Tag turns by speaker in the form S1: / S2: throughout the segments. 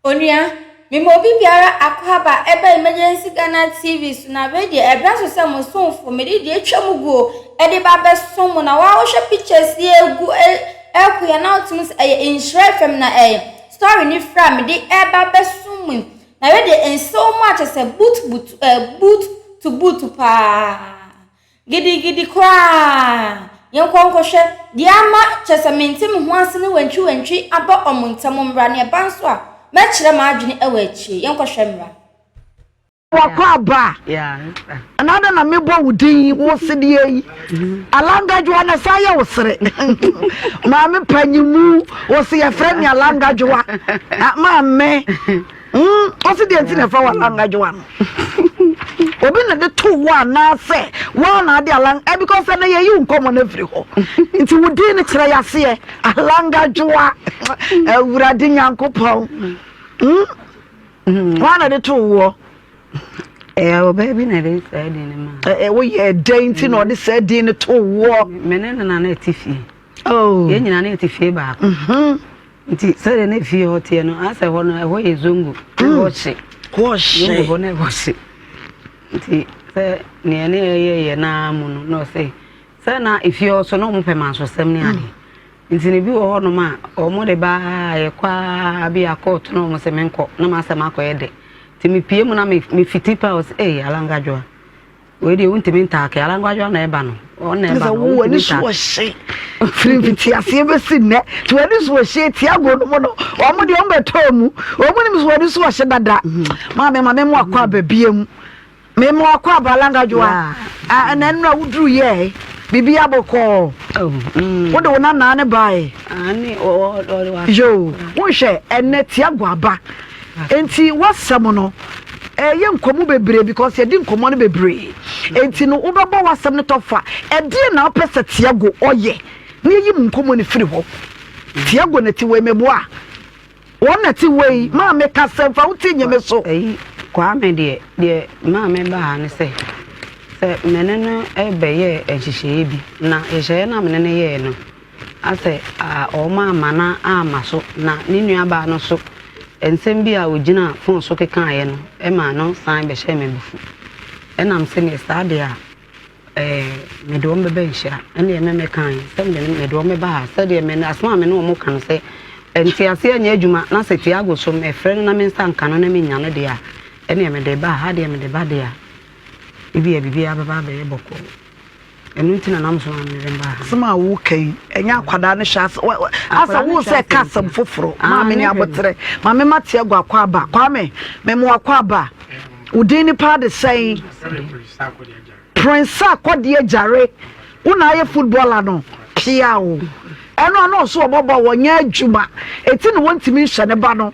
S1: Onua, mema obi biara akwaaba ɛba Emergency Ghana TV so na wei deɛ ɛbrɛ so sɛ mo somfo mede deɛ atwa mu guo ɛde ba abɛsom mo na waa wohwɛ pictures yi egu ɛko yɛ na wotumi sɛ ɛyɛ Nhyira FM na ɛyɛ story ne fra mede ɛba abɛsom mo na wei deɛ nsew mu akyɛ sɛ boot boot ɛɛ boot to boot paa. Gidigidi koraa! Yɛnkɔ nkɔhwɛ deɛ ama kyerɛ sɛ mente me ho ase ne wantwiwantwi abɔ wɔn ntam mmra, na ɛba nso a, mɛkyerɛ m'adwene wɔ akyire. Yɛnkɔhwɛ mmra.
S2: Wakɔ aba a, na adɛn na mebɔ wo din yi, wo sedeɛ yi? Alangadwoa na saa yɛ wo sere. Maame panyimu, wo se yɛfrɛ me Alangadwoa. Maame, wo se deɛ nti na ɛfrɛ wo Alangadwoa no? Obi na de to wo anaasɛ woa na ade alang eh, because ɛnɛ yɛyi wo nkɔmmɔ no afiri hɔ. Nti wo din no kyerɛ yaseɛ Alangadwoa. Awurade Nyankopɔn. Woa na de to woɔ?
S3: Ɛyɛ ɔbaa bi na ɛde saa din no maa.
S2: Ɛ woyɛ dɛn nti na ɔde saa din no to woɔ?
S3: Me ne no na na ɛte fie. Oh. Yɛn nyinaa na ɛte fie baako. Nti sɛdeɛ na fie hɔ teɛ no, asɛ hɔ no ɛhɔ yɛ zongo. Na ɛhɔ hye.
S2: Hɔ hye.
S3: Zongo hɔ na ɛhɔ hye. Nti sɛ nea ne yɛyɛ yɛ naa mu no na ɔsɛ sɛ na efie hɔ so na wɔn pɛ mansosɛm ne ade. Nti na ebi wɔ hɔnom a wɔn de ba a yɛkɔ a bi a kɔɔto na wɔn sɛ menkɔ na m'asɛm akɔyɛ dɛ. Nti mepie mu na mefiti pa ɔsɛ ee Alangadwoa. Wei deɛ wontumi ntaake Alangadwoa na ɛba no. Ɔno na ɛba no wontumi ntaake.
S2: Sɛ wo ani so ɔhye firi mfitiaseɛ bɛsi nnɛ nti w'ani so ɔhye Tiago no mu no wɔn deɛ wɔn bɛtɔɔ mu wɔn nim so w'ani so ɔhye dada. Maame ma me mo akɔ aba biem. Me mo akɔ aba Alangadwoa. Ɛna nnura woduru yɛɛ biribi abɔkɔɔ. Wode wo nanaa ne bae. Yoo, wonhwɛ ɛnɛ Tiago aba. Enti w'asɛm no ɛyɛ nkɔmmɔ bebree because yɛdi nkɔmmɔ no bebree. Enti no wobɛbɔ w'asɛm no tɔfa. Ɛdeɛn na wopɛ sɛ Tiago ɔyɛ na yɛyi mo nkɔmmɔ no firi hɔ? Tiago na ɛte wei meboa? Wɔn na ɛte wei maame kasa mfa wo ti nye me so.
S3: Ɛyi Kwame deɛ deɛ maame baa ha ne sɛ sɛ me ne no bɛyɛɛ nhyehyɛeɛ bi na nhyehyɛeɛ no a me ne no yɛɛ no asɛ wɔn amma no amma so na ne nuabaa no so nsɛm bi a ɔgyina fon so kekaeɛ no maa no san bɛhyɛɛ me abufu ɛnam sɛ neɛ saa deɛ a Ɛɛ, mede wɔn bɛba nhyira. Ɛnneɛ me mekae sɛ mede mede wɔn bɛba ha sɛdeɛ me asɛm a me ne wɔn ka no sɛ nteaseɛ nyɛ adwuma na sɛ Tiago so mefrɛ no na me nsa nka no na menya no deɛ a ɛnneɛ mede ba ha deɛ mede ba deɛ a ebia biribiara bɛba abɛyɛ bɔkɔɔ. Ɛno nti na nam so a mede them baa ha.
S2: Asɛm a woka yi, ɛnyɛ akwadaa no hyɛ ase. Asa wo sɛ ka asɛm foforɔ. Maame ne aboterɛ. Maame ma Tiago akɔ aba. Kwame, mema wakɔ aba. Wo din ne paa de sɛn? Prince Akɔdeɛ Gyare. Wo na ayɛ footballer no. Pia o. Ɛno a na ɔso ɔbɔ bɔɔl wɔnyɛ adwuma. Eti na wɔntumi nhyɛ ne ba no.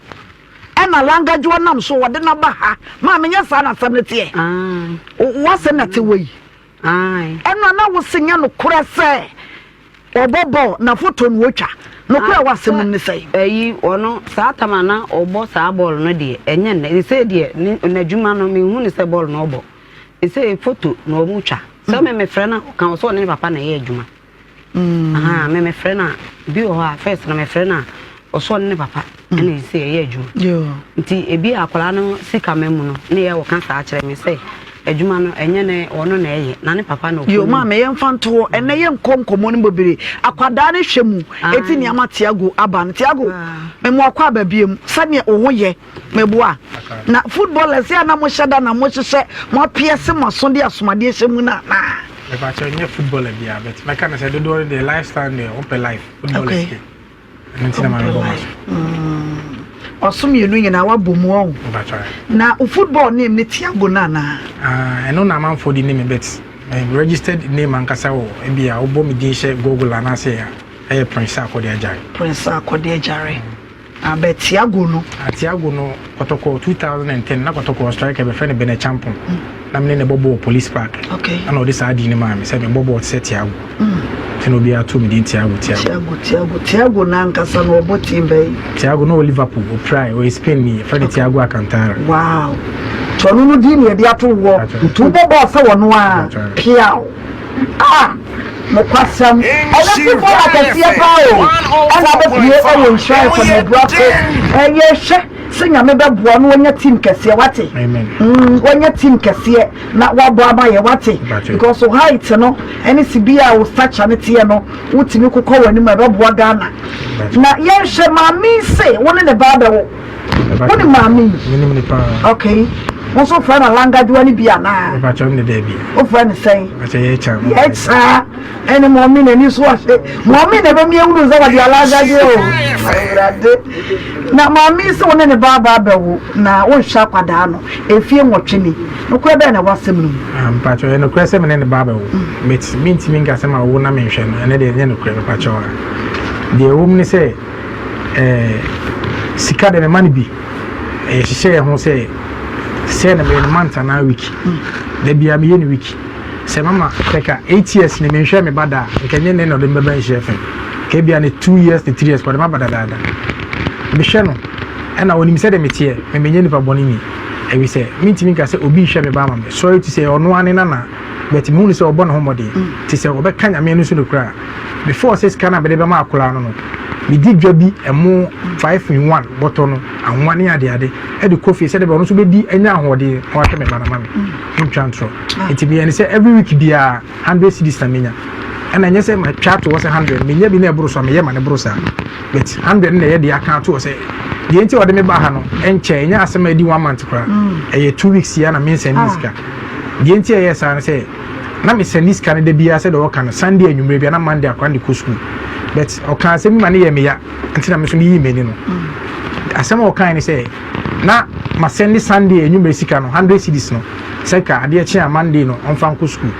S2: Ɛna Langadwoa nam so wɔde no aba ha. Maame nyɛ saa na asɛm no teɛ. W'asɛm na te wɔ yi. Ɛno a na wo se nyɛ nokorɛ sɛ Ɔbɔ bɔɔl na foto no otwa. Nokorɛ a ɛwɔ asɛm no mu ne sɛn?
S3: Ɛyi, ɔno, saa tam a na ɔbɔ saa bɔɔl no deɛ, ɛnyɛ nnɛ. Sesei deɛ, ne, n'adwuma no, menhu no sɛ bɔɔl na ɔbɔ. Sesei foto na wɔtwa. Sɛ me mefrɛ no a, ɔka, ɔsɛ ɔne ne papa na ɛyɛ adwuma. Ahaa, me mefrɛ no a, bi wɔ hɔ a, first no mefrɛ no a, ɔsɛ ɔne ne papa ɛna sesei ɛyɛ adwuma. Nti ebi a akwadaa no sika ma mu no, ne yɛ ɔka saa kyerɛ me sɛ, Adwuma no, ɛnyɛ ne ɔno na ɛyɛ, na ne papa na ɔkɔ
S2: Yo, maame, yɛmfa nto hɔ. Ɛnnɛ yɛnkɔ nkɔmmɔ no mu bebree. Akwadaa no hwɛ mu, eti nea ama Tiago aba no. Tiago, mema wakɔ aba biom. Sɛdeɛ wo ho yɛ, meboa. Na footballers yɛ a na mohyɛ da na mohyehyɛ, moapiɛse mo aso de asomadeɛ hyɛ mu no anaa?
S4: Mepakyɛw, nyɛ footballer biara, but mɛka no sɛ dodoɔ no deɛ lifestyle no deɛ, wɔpɛ life, footballers deɛ. Ɛno nti na ma mebɔ ma so.
S2: Ɔso mmienu nyinaa wabɔ mu ɔho. Na wo football name ne Tiago no anaa?
S4: Ah, ɛno na amanfoɔ de nim me but my registered name ankasa wɔ ebi a wobɔ me din hyɛ Google anaasɛ a ɛyɛ Prince Akɔde Agyare.
S2: Prince Akɔde Agyare. Ah, but Tiago no.
S4: Ah, Tiago no Kɔtɔkɔ 2010 na Kɔtɔkɔ striker bɛfrɛ no Bernard Champon. Na me ne no bɔ bɔɔl Police Park.
S2: Okay.
S4: Ɛna ɔde saa din no maa me sɛ mebɔ bɔɔl te sɛ Tiago. Nti na obiara too me din Tiago Tiago.
S2: Tiago Tiago Tiago n'ankasa no ɔbɔ team bɛyi.
S4: Tiago no wɔ Liverpool ɔpirae ɔyɛ Spain ni yɛfrɛ no Tiago Alcantara.
S2: Wow. Nti ɔno no din na yɛde ato woɔ. Nti wobɔ bɔɔl sɛ wɔno a piaw. Ah! Nokwasɛm. Ɛnɛ football akɛseɛ paa o. Ɛna abɛpue ɛwɔ Nhyira FM Abuakɔ. Ɛyɛ hwɛ. sɛ Nyame bɛboa na wanya team kɛseɛ wate.
S4: Amen.
S2: Wanya team kɛseɛ na wabɔ ama yɛ wate. Because wo height no ɛne sibi a wo stature no teɛ no wotumi kokɔ w'anim a ɛbɛboa Ghana. Na yɛnhwɛ maame yi se wo ne ne ba abɛwo. Wo ne maame yi?
S4: Menim ne paa.
S2: Okay. Wo nso wofrɛ no alangadwoa no bi anaa?
S4: Mepakyɛ wo ne daabi.
S2: Wofrɛ no sɛn?
S4: Mepakyɛ yɛkya.
S2: Yɛkya. Ɛne mɔmi n'ani so ahwɛ. Mɔmi na ɛbɛmi ehunu sɛ wɔde alangadwoa o. Awurade. Na maame yi sɛ wo ne ne ba aba abɛwo na wonhwɛ akwadaa no mfie nwɔtwe ni. Nokorɛ bɛn na ɛwɔ asɛm no mu?
S4: Ah, mepakyɛ ɛyɛ nokorɛ sɛ me ne ne ba abɛwo. But mentumi nka sɛ mawo na menhwɛ no. Ɛno deɛ ɛnyɛ nokorɛ mepakyɛ wo. Deɛ ɛwɔ mu ne sɛ eh, sika deɛ mema no bi. Yɛhyehyɛ yɛn ho sɛ sɛ na meyɛ no month anaa week. Da biara meyɛ no week. Sɛ mama kɛka 8 years ne menhwɛ me ba da a, nka ɛnyɛ nnɛ na ɔde me bɛba nhyira fam. Nka ebia ne 2 years ne 3 years kɔ ɔde m'aba dadaada. Mehwɛ no ɛna ɔnim sɛdeɛ meteɛ, me menyɛ nipa bɔne ni. Ɛfiri sɛ mentumi nka sɛ obi rehwɛ me ba ama me. Sorry to say ɔno ara ne nana but mehu no sɛ ɔbɔ ne ho mmɔden. Nti sɛ ɔbɛka Nyame no so nokorɛ a, before sɛ sika no a mede bɛma akwadaa no no, medi dwa bi ɛmo 5 in 1 bɔtɔ no, anwa ne adeade de kɔ fie sɛdeɛ ɛbɛyɛ ɔno nso bɛdi anya ahoɔden na wahwɛ me ba no ama me. Mentwa ntorɔ. Nti meyɛ no sɛ every week biara 100 cedis na menya. Ɛna ɛnyɛ sɛ matwa ato hɔ sɛ 100, menya bi na ɛboro so a meyɛ ma no boro saa. But 100 no na ɛyɛ deɛ aka ato hɔ sɛ deɛ nti a ɔde me ba ha no ɛnkyɛ, ɛnyɛ asɛm a ɛdi one month koraa. Ɛyɛ 2 weeks yi a na mensɛnde ne sika. Deɛ nti a ɛyɛɛ saa no sɛ na mesɛnde sika no da biara sɛdeɛ ɔka no, Sunday anwummerɛ biara na Monday akwadaa no de kɔ school. But ɔkaa asɛm bi ma no yɛɛ me ya nti na me nso meyii m'ani no. Asɛm a ɔkae ne sɛ na masɛnde Sunday anwummerɛ sika no, 100 cedis no, sɛ ka adeɛ kye a Monday no ɔmfa nkɔ school.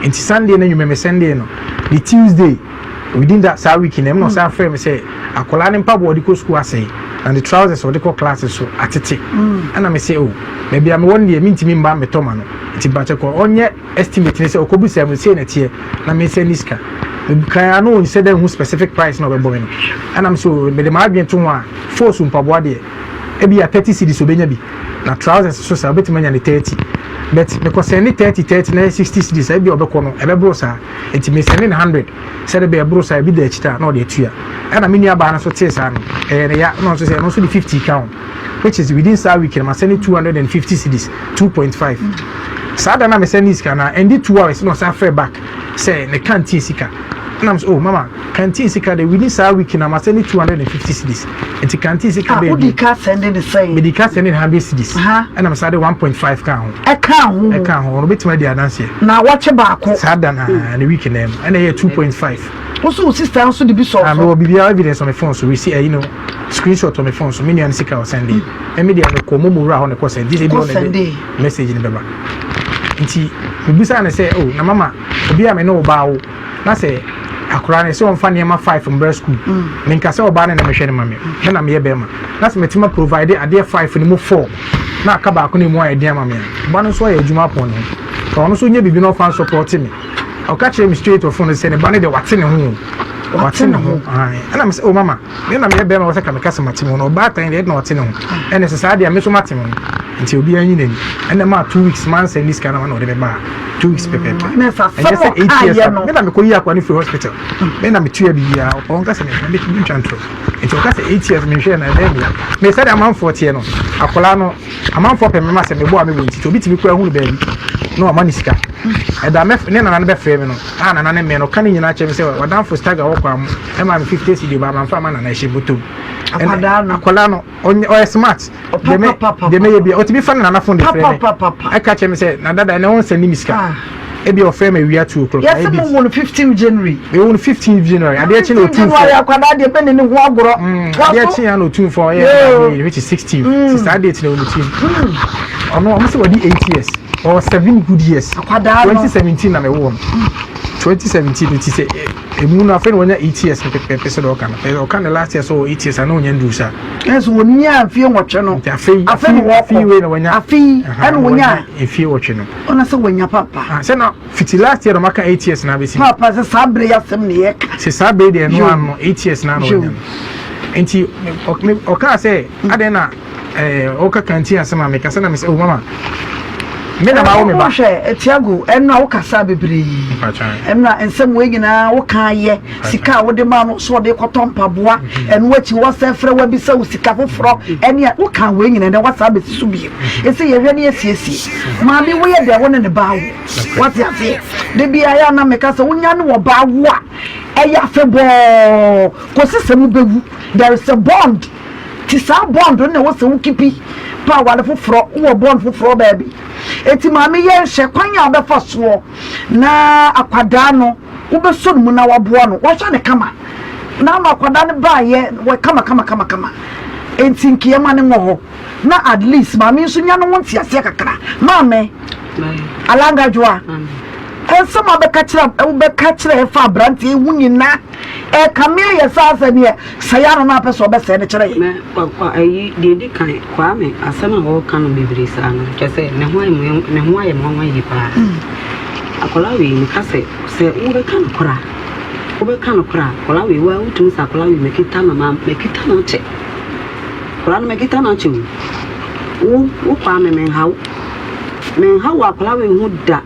S4: Nti Sunday no anwummerɛ mesɛndee no, ne Tuesday within that saa week no ɛmu na ɔsan frɛ me sɛ akwadaa no mpaboa ɔde kɔ school asɛe na ne trousers ɔde kɔ class so atete. Ɛna me sɛ oh, baabi a mewɔ no deɛ mentumi mba mmɛtɔ ma no, nti mpakyɛ kɔ ɔnyɛ estimate ne sɛ ɔkɔbisa mu sei na ɛteɛ na mensɛ ne sika. Kan ano ɔnsɛ dɛ nhu specific price na ɔbɛbɔ me no. Ɛna me sɛ oh, mede m'adwene to ho a force mpaboa deɛ ebi a 30 cedis ɔbɛnya bi, na trousers so saa ɔbɛtumi anya ne 30, but mekɔ sɛn ne 30 30 na ɛyɛ 60 cedis a ebi a ɔbɛkɔ no ɛbɛboro saa, nti mesɛne ne 100 sɛde bɛyɛ ɛboro saa ebi da akyire a na ɔde atua. Ɛna me nua baa no nso tee saa no ɛyɛ ne ya, na ɔno nso sɛ ɛno nso de 50 ka ho, which is within saa week no masɛne 250 cedis, 2.5. Saa da na mesɛne sika no a ɛndi 2 hours na ɔsan frɛ back sɛ ne canteen sika. Ɛna mesɛ oh mama, canteen sika de within saa week na masɛne 250 cedis, nti canteen sika
S2: Ah,
S4: bɛyɛ
S2: wodi
S4: bi.
S2: ka sɛnde ne sɛn?
S4: Mede ka sɛne 100 cedis. Ɛna mesan de 1.5 ka ho.
S2: Ɛka ho.
S4: Ɛka ho, ɔno bɛtumi adi adanseɛ.
S2: Na wɔkye baako.
S4: Saa da na ne week na mu ɛna ɛyɛ 2.5.
S2: Wo so wo sister nso de bi sɔɔ
S4: Ah,
S2: so.
S4: mewɔ biribiara evidence on my phone so, receipt ɛyi no screenshot on my phone so, me nua no sika ɔsɛnde. Ɛmi deɛ mekɔ momo wura hɔ ne kɔ sɛnde, gye sɛ ebi
S2: Kɔ
S4: hɔ na ɛde
S2: sɛnde.
S4: message no bɛba. Nti mebisa ne sɛ oh, na mama obi a me ne wo baa wo na sɛ akwaraa no sɛ ɔmfa nneɛma 5 mbra school, menka sɛ ɔbaa no na mehwɛ no ma me, me na meyɛ bɛrima, na sɛ metumi provide adeɛ 5 no mu 4 na aka baako no mu ayɛ den ama me a, ɔba no nso ayɛ adwuma apɔn ne ho ka ɔno nso nyɛ biribi na ɔfa nsupɔte me. Ɔka kyerɛ me straight wɔ phone no sɛ ne ba no deɛ wate ne ho o, wate ne ho. Ɛna me sɛ oh mama, me na meyɛ bɛrima wɔ sɛ ka meka sɛ mate me ho, na ɔbaatan deɛ ɛna ɔte ne ho, ɛna sɛ saa deɛ me nso mate me ho, nti obiara nyi n'ani. Ɛna maa 2 weeks mansa ni sika na ma na ɔde me baa 2 weeks pɛpɛɛpɛ.
S2: Na ɛsɛ
S4: ɛnyɛ
S2: asɛm
S4: sɛ 8 years
S2: ɔkaeɛ no.
S4: Me na mekɔ yi akwa no firi hospital, me na metua biribiara, ɔnka sɛ me metwa ntorɔ. Nti ɔka sɛ 8 years menhwɛ na ɛbɛyɛ mea me sɛdeɛ amanfoɔ teɛ no, akwadaa no amanfoɔ pɛ mema sɛ mebɔ a mebɔ, nti obi tumi kura hunu baabi na wama ne sika. Ɛda mɛ ne nana no bɛfrɛ me no a nana ne mmɛ no ɔka ne nyinaa kyerɛ me sɛ wadamfo staga wɔ kwan mu ɛma me 50 cedi ba mamfa ama nana ɛhyɛ bɔtɔm.
S2: Akwadaa no.
S4: Akwadaa no ɔyɛ smart. Deɛ me deɛ mɛyɛ bia ɔtumi fa ne nana phone de frɛ me ɛka kyerɛ me sɛ na dada ɛnɛ ɔnsɛnde me sika. Ebi ɔfrɛ me awia 2 o'clock.
S2: Yɛsɛ mo wo no 15 January.
S4: Mewo no 15 January, adeɛ kye na
S2: 15 January
S4: otumfoɔ.
S2: Akwadaa deɛ bɛne ne ho agorɔ.
S4: Adeɛ kye ya na otumfoɔ ɔyɛ, which is 16, mm. Saa date na wɔn tirim ɔno ɔmo sɛ wɔde 8 years or 7 good years.
S2: Akwadaa no.
S4: 2017 na mewo no, 2017 no ti sɛ emu no afei na wɔnya 8 years no pɛpɛɛpɛ sɛ ɔka no pɛ ɔka no last year sɛ ɔwɔ 8 years ana ɔnya nduru saa.
S2: Ɛsɛ wɔnya mfie 8 no.
S4: Nti afei
S2: afei na
S4: afei
S2: wɔkɔ
S4: wei na wɔnya
S2: afei ɛna wɔnya
S4: mfie 8 no.
S2: Ɔna sɛ wɔnya papa.
S4: Ah, sɛ na fiti last year na ɔmaka 8 years na abɛsi.
S2: Papa sɛ saa bere yɛ asɛm ne yɛka.
S4: Sɛ saa bere deɛ ɛno ano 8 years na na
S2: Yo.
S4: ɔnya no, nti ɔkaa sɛ adɛn na ɔka kantin asɛm a meka sɛ na mesɛ oh mama, Me na mawo me ba.
S2: Wohwɛ Tiago, ɛno a wokasa bebree. Ɛno a nsɛm wei nyinaa woka yɛ sika a wode ma no so ɔde kɔtɔ mpaboa. Ɛno akyi wɔsɛ frɛ wabisa wo sika foforɔ. Ɛne a woka wei nyinaa na wasa abɛsi so bio. Ɛsɛ yɛhwɛ ne yɛsiesie. Maame woyɛ dɛ wo ne ne ba wo. Wate aseɛ. Da biara yɛ a na meka sɛ wonya ne wɔ ba wo a ɛyɛ afebɔɔ kɔsi sɛ mobɛwu. There is a bond. Nti saa bond no na ɛwɔ sɛ wo kipi pɛ aware foforɔ, wowɔ bond foforɔ baabi. Enti maame yɛ nhwɛ kwan a wobɛfa soɔ na akwadaa no wobɛsɔ no mu na waboa no, wahwɛ no kama. Na ama akwadaa no baayɛ wɔ kama kama kama kama. Enti nka yɛma no nwɔ hɔ na at least maame nso nya ne ho nteaseɛ kakra. Maame, Alangadwoa, nsɛm a wobɛka kyerɛ wobɛka kyerɛ ɛfa aberanteɛ yi ho nyinaa Ɛkame ayɛ saa sɛ neɛ sɛe ano no a pɛ sɛ ɔbɛsɛe no kyerɛ yɛn.
S3: Mɛ kwa kwa ayi deɛ edi kan Kwame asɛm a ɔreka no bebree saa no kyerɛ sɛ ne ho ayɛ me ne ho ayɛ me nwanwa yie paa. Akwadaa wei meka sɛ sɛ wobɛka no kora wobɛka no kora akwadaa wei waa wotumi sɛ akwadaa wei makita no ma makita no akyɛ akwadaa no makita no akyɛ o wo wo Kwame menha wo menha wo akwadaa wei ho da.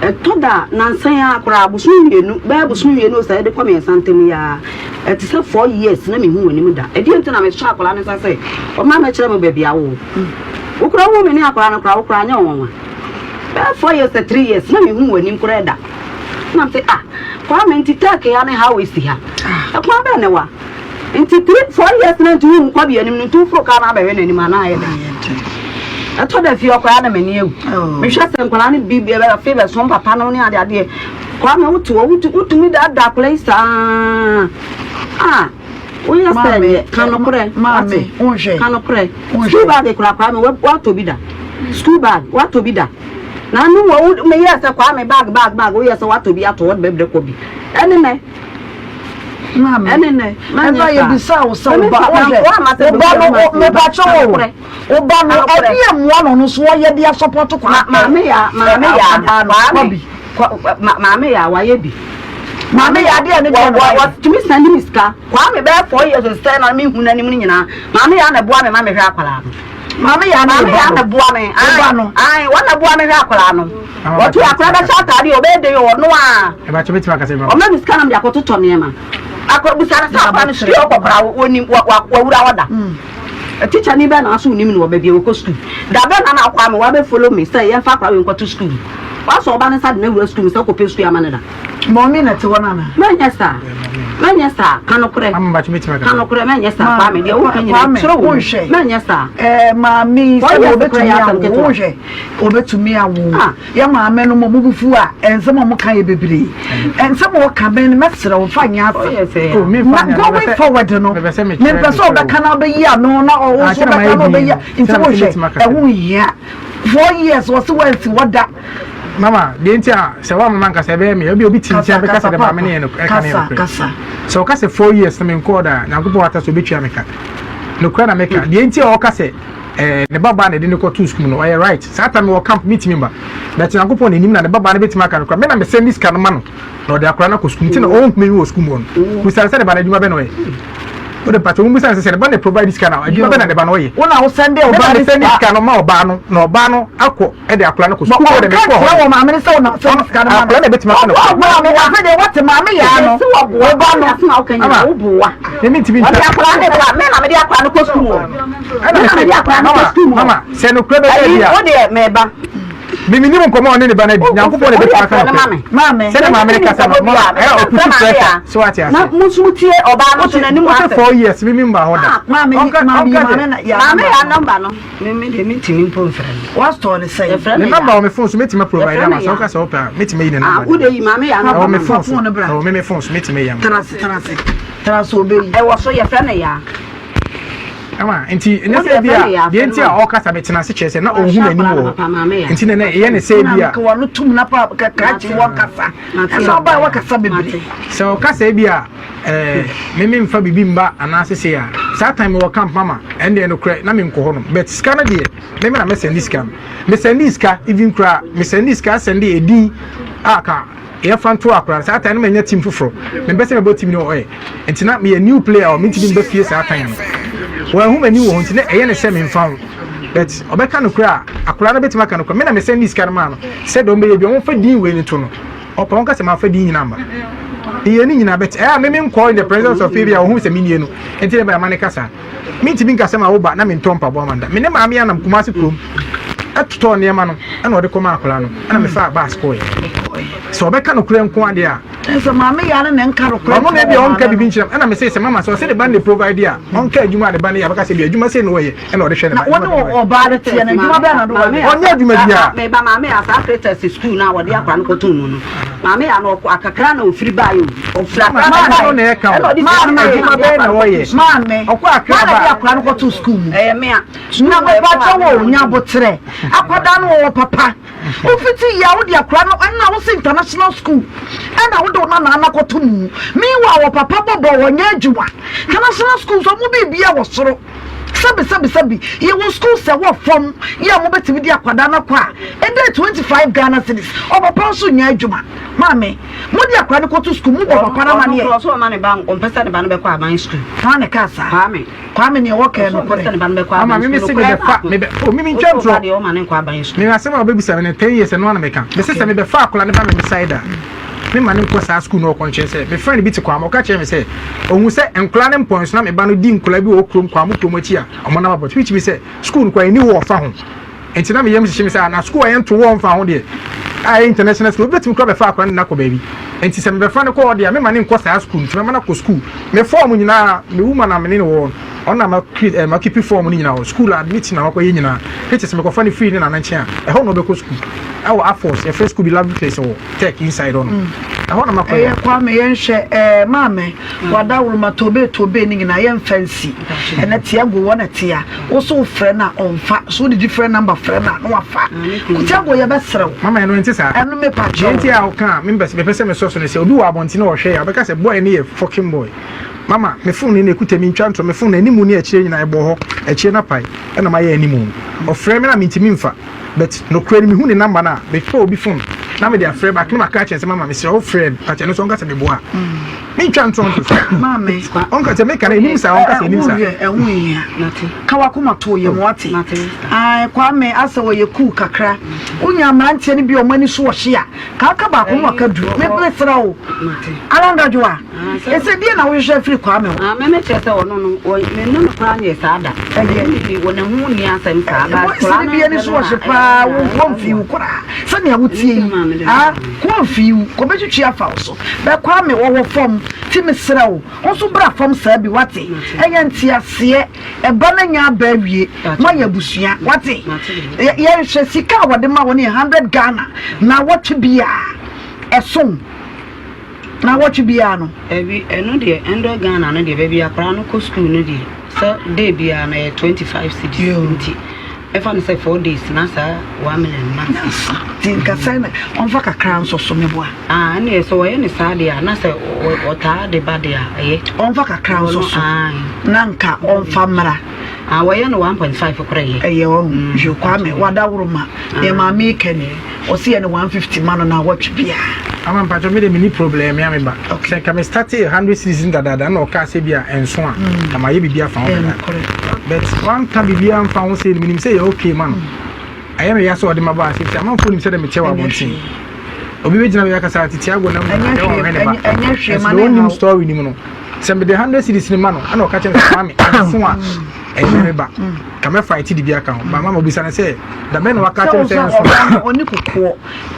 S3: Ɛtɔ da a, nnansa yi ara koraa, bosome mmienu, bɛyɛ bosome mmienu o sɛ ɛde kɔ mmiɛnsa ntam yi ara, ɛte sɛ four years na menhu w'anim da. Ɛdeɛn nti na mesɔ akwadaa no nsa sɛ ɔmmra mmɛkyerɛ me baabi a wowɔ? Wo koraa wohu me ne akwadaa no koraa, wo koraa anyɛ wo nwanwa. Bɛyɛ four years sɛ three years na menhu w'anim koraa da. Na mese ah, Kwame nti Turkey ha ne highway si ha. Ɛkwan bɛn na ɛwa? Nti three four years na nti wohu Kwabi anim no nti woforo kaa no abɛhwɛ n'anim anaa ayɛ dɛn? Ɛtɔ da fie ɔkɔya na m'ani awu. Oh. Mehwɛ sɛ nkwadaa no bi afei bɛsom papa no ne ade adeɛ. Kwame wote hɔ wotumi daadaa akwadaa yi saa. Ah, woyɛ sɛ nyɛ ka nokorɛ.
S2: Maame, wonhwɛ.
S3: Ka nokorɛ. School bag koraa Kwame woatɔ bi da. School bag woatɔ bi da. Na ano wɔ meyɛ sɛ Kwame bag bag bag woyɛ sɛ woatɔ bi ato hɔ de bɛbrɛ kɔ bi. Ɛne nɛ.
S2: Maame,
S3: Ɛne nɛ, manyɛ
S2: ɛna
S3: saa.
S2: yɛbisa wo sɛ
S3: Meme
S2: wo ba
S3: fa
S2: wohwɛ
S3: mankoa ama sɛ
S2: wo ba no
S3: bɛwura mu
S2: mepakyɛ wo
S3: Nokorɛ.
S2: wo ba no
S3: Nokorɛ.
S2: ɛdeɛ mmoa na ɔno nso ɔyɛ de asɔpɔto kwa
S3: Ma maame ya maame ya
S2: akwadaa no
S3: Kwame
S2: kwabi
S3: kwa ma maame ya wayɛ bi.
S2: Maame ya adeɛ ne deɛ na
S3: Wɔ
S2: wayɛ.
S3: wɔtumi sɛnde me sika. Kwame bɛyɛ 4 years sɛ na mehu n'anim no nyinaa. Maame ya na ɛboa me ma mehwɛ akwadaa no.
S2: Maame ya ne
S3: Maame
S2: wo
S3: ya
S2: ba
S3: na
S2: no
S3: ɛboa me.
S2: wo ba
S3: Ae
S2: no
S3: ae wɔn na ɛboa me hwɛ akwadaa no. Wɔto akwadaa bɛhyɛ ataade ɔbɛyɛ den ɔno a.
S4: Ɛbɛkyɛ bɛtumi akasa bi ma.
S3: Ɔma me sika na mede akɔtotɔ nneɛma. Akɔ busa no sɛ akwadaa no sukuu ɔkɔ koraa wɔnim wawura hɔ da. Tikya ni bɛn na aso wonim no wɔ baabi a wɔkɔ sukuu. Da bɛn na na akɔ ama wabɛ follow me sɛ yɛmfa akwadaa wei nkɔto sukuu. Wasɔ ɔba no nsa de no awura sukuu mu sɛ wokɔpɛ sukuu ama no da.
S2: Mɔmi na te hɔ no ana?
S3: Mɛnyɛ saa. Mɛnyɛ saa. Ka nokorɛ. Ka nokorɛ mɛnyɛ saa. Kwame deɛ woka nyinaa kyerɛ wo. Mɛnyɛ saa.
S2: Ɛɛ maame sɛ wɔbɛtumi awo wohwɛ wɔbɛtumi awo. Yɛ maame nom ɔmo bo fu a nsɛm a ɔmo ka yɛ bebree. Nsɛm a ɔka bɛn no mɛsrɛ wo fa nyɛ asɛm. Na going forward no mempɛ sɛ ɔbɛka na ɔbɛyi ano na ɔwo nso ɔbɛka na ɔbɛyi nti wohwɛ ɛho nhia. 4 years wɔse wansi hɔ da.
S4: Mama, deɛ nti a sɛ woamma mankasa ɛbɛyɛ me ebi obi te nkyɛn bɛka sɛ de maame no yɛ no ɛka no yɛ nokorɛ. Sɛ ɔka sɛ 4 years na menkɔɔ da a Nyankopɔn ata sɛ ɔbɛtua me ka. Nokorɛ na meka. Deɛ nti a ɔka sɛ eh, ne babaa na ɛde no kɔtoo sukuu mu no, ɔyɛ right. Saa time wɔ camp metumi mba. But Nyankopɔn na ɛnim na ne babaa no bɛtumi aka no koraa. Me na mesɛnde sika no ma no na ɔde akwadaa no akɔ sukuu nti na ɔnhu me wɔ sukuu mu hɔ no. Bisa no sɛ ne ba no adwuma bɛ na ɔyɛ. Wode mpakyɛ wo bisa no sɛ sɛ ne ba na provide sika no a adwuma bɛ na ne ba no ɔyɛ.
S2: Wo na wo sɛnde
S4: Me na
S2: ɔbaa no
S4: mesɛnde
S2: sika.
S4: sika no ma ɔbaa no na ɔbaa no akɔ ɛde akwadaa no kɔ sukuu hɔ de
S2: Ɔnka
S4: mekɔ hɔ
S2: nkyerɛ
S4: no.
S2: wɔ maame no sɛ wo na sɛnde sika no ma no.
S4: Akwadaa na ɛbɛtumi aka no.
S2: Ɔboa maame afei deɛ woate maame yaa no. Wo ba no.
S4: Ama me mentumi
S3: Ɔde
S4: ntwa.
S3: akwadaa no ba me na mede akwadaa no kɔ sukuu mu hɔ.
S4: Ɛna
S3: Me na mede akwadaa no kɔ sukuu mu hɔ.
S4: Mama, sɛ nokorɛ bɛda
S3: Ayi
S4: adi a.
S3: wo deɛ meba.
S4: Me menim nkɔmmɔ a ɔne ne ba no adi. Nyankopɔn na ɛbɛtumi aka nokorɛ.
S2: Maame.
S4: Sɛdeɛ maame no kasa no, mama, ɛyɛ a ɔputu pressure. So wate
S3: Na
S4: aseɛ?
S3: mo nso mo tie ɔbaa no so n'anim
S4: Wote
S3: asɛm.
S4: 4 years me memma hɔ da.
S2: Maame yi
S4: Ɔnka
S2: maame yi
S4: ɔnka
S2: maame
S4: sɛ
S2: na yaa
S3: Maame
S2: namba
S3: ya
S2: no.
S3: nɔmba no. Me me deɛ mentumi mpo mfrɛ no.
S2: Wastɔɔ ne sɛn?
S3: Yɛfrɛ
S4: ne
S3: no
S4: number
S3: ya.
S4: wɔ me phone so mɛtumi provide
S3: Yɛfrɛ
S4: ama
S3: no
S4: sɛ
S3: ya.
S4: woka sɛ wopɛ a mɛtumi ayi ne
S3: Ah,
S4: number
S3: wo de yi maame ya
S4: ɛwɔ
S3: nɔmba
S4: me
S3: ma me.
S4: phone so
S2: Fa phone no bra.
S4: ɛwɔ me me phone so mɛtumi ayi ama.
S2: Tena ase tena ase tena ase obeyi.
S3: Ɛwɔ so yɛfrɛ no ya.
S4: Ama nti ɛnyɛ
S3: Wo
S4: sɛ
S3: deɛ
S4: bi
S3: yɛfrɛ no
S4: a
S3: ya
S4: deɛ
S3: frɛ
S4: nti
S3: no
S4: a
S3: ma.
S4: ɔkasa bɛtena ase kyerɛ sɛ na ɔnhu
S3: Wahyɛ
S4: m'anim
S3: akwadaa no
S4: wɔ hɔ
S3: papa maame ya.
S4: nti na na ɛyɛ ne sɛ
S2: Na
S4: bi a
S2: meka wano tum na pa kakrakye wɔkasa.
S3: Mate.
S2: Ɛsɛ ɔbaa wɔkasa bebree.
S3: Mate.
S4: sɛ ɔkasa bi a ɛɛ me memfa biribi mba anaasɛ sei a saa time wɔ camp mama ɛndeɛ nokorɛ na menkɔ hɔ nom but sika no deɛ me me na mɛsɛnde sika no mesɛnde sika even koraa mesɛnde sika sɛnde edin a ka yɛfa nto akora no saa time no manya team foforɔ mempɛ sɛ mɛbɔ team no ɔyɛ nti na meyɛ new player a mentumi mba fie saa time no wɔahu m'ani wɔ hɔ nti na ɛyɛ ne sɛ memfa ho. But ɔbɛka nokorɛ a, akwadaa no bɛtumi aka nokorɛ. Me na me sɛndi sika no maa no sɛ deɛ ɔmbɛyɛ bi ɔmfa din wei no to no. Ɔpɛ ɔnka sɛ mamfa din nyinaa mma. Meyɛ ne nyinaa but ɛyɛ a me menkɔ in the presence of ebi a ɔhu sɛ menie no nti na ɛbɛyɛ ama ne kasa. Mentumi nka sɛ ma wo ba na mentɔ mpaboa ma no da. Me ne maame anam Kumasi kurom ɛtotɔɔ nneɛma no ɛna ɔde kɔmaa akwadaa no ɛna mefaa bus kɔeɛ. Sɛ ɔbɛka nokorɛ nko adeɛ a.
S2: Sɛ maame yɛ ano na nka nokorɛ.
S4: Ɔno na ebi a ɔnka biribi nkyerɛ m ɛna mese sɛ mama sɛ ɔsɛ ne ba no na provide a ɔnka adwuma a ne ba no yɛ abɛka sɛ bi adwuma sei na ɔyɛ ɛna ɔde hwɛ ne ba.
S2: Na wɔne ɔbaa no teɛ no adwuma bɛn na ɔde wɔyɛ?
S4: Ɔnyɛ adwuma biara.
S3: Meba maame a saa Kretas sukuu no a wɔde akwadaa no kɔtoo mu no maame a na ɔkɔ akakra na ofiri baeɛ o ofiri akra na
S4: baeɛ na ɛka o maame adwuma bɛn na ɔyɛ
S2: maame
S4: ɔkɔ akra
S2: ba na de akwadaa no kɔtoo sukuu mu
S3: ɛyɛ mea
S2: na bɛba kyɛ wɔ nya abotrɛ akwadaa no wɔwɔ papa. Wofiti yɛ a wode akora no ɛna wo se international school ɛna wode wo nana no akɔto mu. Meanwhile wɔ papa bɔbɔ wɔnyɛ adwuma. International school nso ɔmo biribia wɔ soro. Sɛbi sɛbi sɛbi yɛwɔ school sɛ wɔ fam yɛ a mobɛtumi de akwadaa no akɔ a ɛdɛ 25 Ghana cedis. Ɔpapa nso nyɛ adwuma. Maame mode akora no kɔto school mobɔ papa no amaneɛ.
S3: Ɔno ɔsɛ ɔma ne ba ɔmpɛ sɛ ne ba no bɛkɔ aban school.
S2: Hwan na ɛkaa saa?
S3: Kwame.
S2: Kwame nea ɔwɔ kɛɛ nokorɛ.
S4: Ama me mese mebɛfa mebɛ o mimi ntwa ntorɔ me asɛm a wobɛbisa me no 10 years ɛno ana meka mese sɛ mebɛfa akwadaa no ba me side a me ma no nkɔ saa school no ɔkɔ nkyɛn sɛ me friend bi te Kwame ɔka kyerɛ me sɛ ɔhu sɛ nkwadaa no mpɔn so na me ba no di nkwadaa bi wɔ kurom Kwame kurom akyi a ɔmo nam abɔnten which means sɛ school no kɔ ɛni hɔ ɔfa ho Nti na me yam hyehye me sɛ ah na sukuu a yɛnto wɔ mfa ho deɛ a ɛyɛ international school obi bɛtumi kora bɛfa akora no de no akɔ baabi nti sɛ mebɛfa no kɔ hɔ deɛ a mema no nkɔ saa sukuu no nti mɛma no akɔ sukuu me form nyinaa me woman a mene no wɔ no ɔno na ma eh, ma keep form no nyinaa wɔ sukuu admit na wakɔyɛ nyinaa which is mekɔfa no firi ne nana nkyɛn a ɛhɔ na ɔbɛkɔ sukuu ɛwɔ afos yɛfrɛ sukuu bi lovely place wɔ tech inside hɔ no ɛhɔ na makɔyɛ
S2: Ɛyɛ Kwame yɛnhwɛ ɛɛ maame wadaworo tobe tobe ne nyinaa yɛmfa nsi ɛnɛ Tiago wɔ na tia Wo so wo frɛ no a ɔnfa, so wode different number frɛ no a na wafa. Tiago yɛbɛsrɛ wo.
S4: Mama ɛno ɛnte saa.
S2: Ɛno mepa kyɛw.
S4: Deɛ nti a woka a mempɛ sɛ mesɔ so ne sɛ obi wɔ abɔnten na ɔhwɛ yɛ a ɔbɛka sɛ boy no yɛ fucking boy. Mama me phone no na ɛkuta mi ntwa ntorɔ me phone no animu ne akyire nyinaa ɛbɔ hɔ akyire no apae ɛna mayɛ animu no. Ɔfrɛ me na mentumi mfa but nokorɛ no mehu ne number no a mefrɛ obi phone na mede afrɛ back na maka akyerɛ no sɛ mama mesrɛ wo frɛ me pakyɛ ɛno nso ɔnka sɛ meboa a. Mentwa ntorɔ nto so.
S2: Maame.
S4: Ɔnka sɛ meka no ɛnim saa ɔnka sɛ ɛnim saa.
S2: Ɛho nhia. Ka w'akoma to yam wate. Ae Kwame asɛ ɔyɛ cool kakra. Wonya mmeranteɛ no bi a wɔn ani so ɔhye a, ka aka baako na waka du. Me mesrɛ wo. Alangadwoa, ɛsɛ deɛ na wohwehwɛ afiri Kwame hɔ?
S3: Me me kyerɛ sɛ ɔno no, me ne no koraa nyɛ saa da.
S2: Ɛyɛ.
S3: Me ne wɔ ne ho nni asɛm saa.
S2: Boys no bi ani so ɔhye paa, wo wɔmfii wo koraa. Sɛnea wotie yi, ah, wɔmfii wo, kɔbɛtwitwi afa wo so. Bɛ Kwame wɔwɔ fam, ti mesrɛ wo. Wo nso bra fam saa bi wate. Ɛyɛ nteaseɛ. Ɛba no anya aba awie. Moayɛ abusua wate. Yɛnhwɛ sika a wɔde ma wo no yɛ 100 Ghana naawɔtwe biara. Ɛso naawɔtwe biara no.
S3: Dabi ɛno deɛ 100 Ghana no deɛ baabi akwadaa no kɔ school no deɛ sɛ day biara no ɛyɛ 25 cedis nti mɛfa no sɛ 4 days na saa 1 million na
S2: asa. Nti nka sɛn na ɔmfa kakra nso so meboa.
S3: Ah, ɛnneɛ sɛ ɔyɛ no saa deɛ a, na sɛ ɔtaa de ba deɛ a, ɛyɛ.
S2: Ɔmfa kakra nso so, na nka ɔmfa mmra.
S3: Ah, wɔyɛ no 1.5 koraa ɛyɛ.
S2: Ɛyɛ ɔho. Mm. Hwɛ Kwame, wadaworo ma. Deɛ mm. maame yi ka ni, ɔsi yɛ no 150 ma no na awɔtwe biara.
S4: Ama mpatsɔ mi de mi ni problem ya mi ba. Okay. Sɛ nka mi start 100 cedis dadaada na ɔka sɛ bi a ɛnso a, mm. ka ma yɛ biribi afa ho dadaada. But wanka biribi amfa ho sɛ mi nim sɛ yɛ okay ma no. Ɛyɛ me ya sɛ ɔde m'aba ase efisɛ amanfoɔ nim sɛdeɛ meteɛ wɔ abɔnten. Obi bɛgyina baabi aka sɛ atete ago nam na ɛwɔ ɔhwɛ ne ba. Ɛnso deɛ ɔnnim story no mu no, sɛ mede 100 cedis no ma no, ɛna ɔka kyerɛ me sɛ Kwame, ɛnso a ɛnyɛ me ba. Ka mɛ fight de bi aka ho. Ba mama obisa no sɛ, da bɛn na waka kyerɛ me sɛ ɛnso da?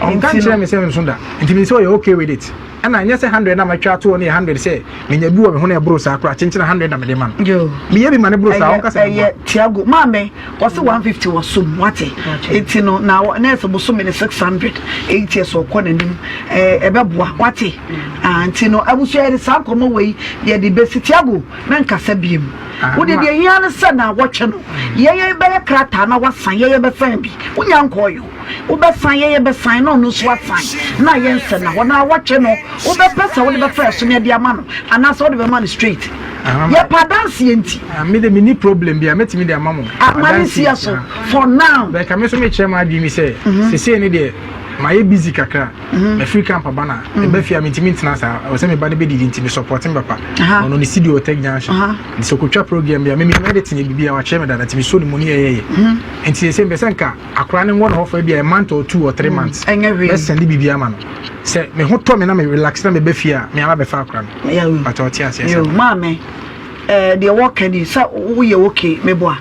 S4: Ɔnka nkyerɛ me sɛ ɛnso da. Nti menim sɛ ɔyɛ okay with it. Ɛna ɛnyɛ sɛ 100 na matwa ato hɔ no yɛ 100 sɛ menya bi wɔ me ho na ɛboro saa koraa, kyenkyen 100 na mede ma no. Meyɛ bi ma no boro saa, ɔnka sɛ meboa.
S2: Ɛyɛ Tiago maame ɔse 150 wɔ som wate eti no na na ɛsɛ bosome ne 600 eight years ɔkɔ n'anim ɛɛ ɛbɛboa wate ah nti no abusua yɛde saa nkɔmɔ wei yɛde besi Tiago mɛnkasa biem wode deɛ hia ne sɛ na wɔtwe no yɛyɛ bɛyɛ krataa na wasan yɛyɛ bɛsan bi wonya nkɔɔ yo Wobɛsan, yɛyɛ bɛsan, na ɔno nso asan, na ayɛ nsɛnnahɔ. Na awɔtwe no, wobɛpɛ sɛ wode bɛfa ɛso na ɛde ama no, anaasɛ wode bɛma no straight. Yɛpɛ adanseɛ nti.
S4: Ah, me de menni problem bi a mɛtumi de ama mo.
S2: Ah, ma ne nsia so, for now.
S4: Bɛka me nso mekyerɛ m'adwene mi sɛ, mhm. sesei ne deɛ, mayɛ busy kakra. Mhm. Mafiri camp aba na mhm. meba fie a mentumi ntena saa. Ɛwɔ sɛ meba no bɛdidi nti me support me papa. Ɔno ne studio Tech Junction. Nti sɛ ɔkɔtwa program bi a, me menim editing yɛ biribi a wakyerɛ me dada nti mesɔ ne mu ne yɛyɛyɛ. Nti sɛ mpɛ sɛ nka akora no nwɔ ne hɔ for ebi a month or two or three mm, months.
S2: Ɛnyɛ hwee.
S4: Mɛsɛnde biribi ama no. Sɛ me ho tɔ me na me relax na meba fie a, me aba bɛfa akora no. But ɔte aseɛ
S2: sɛ. Maame, ɛɛ deɛ wɔka ni sɛ woyɛ okay meboa.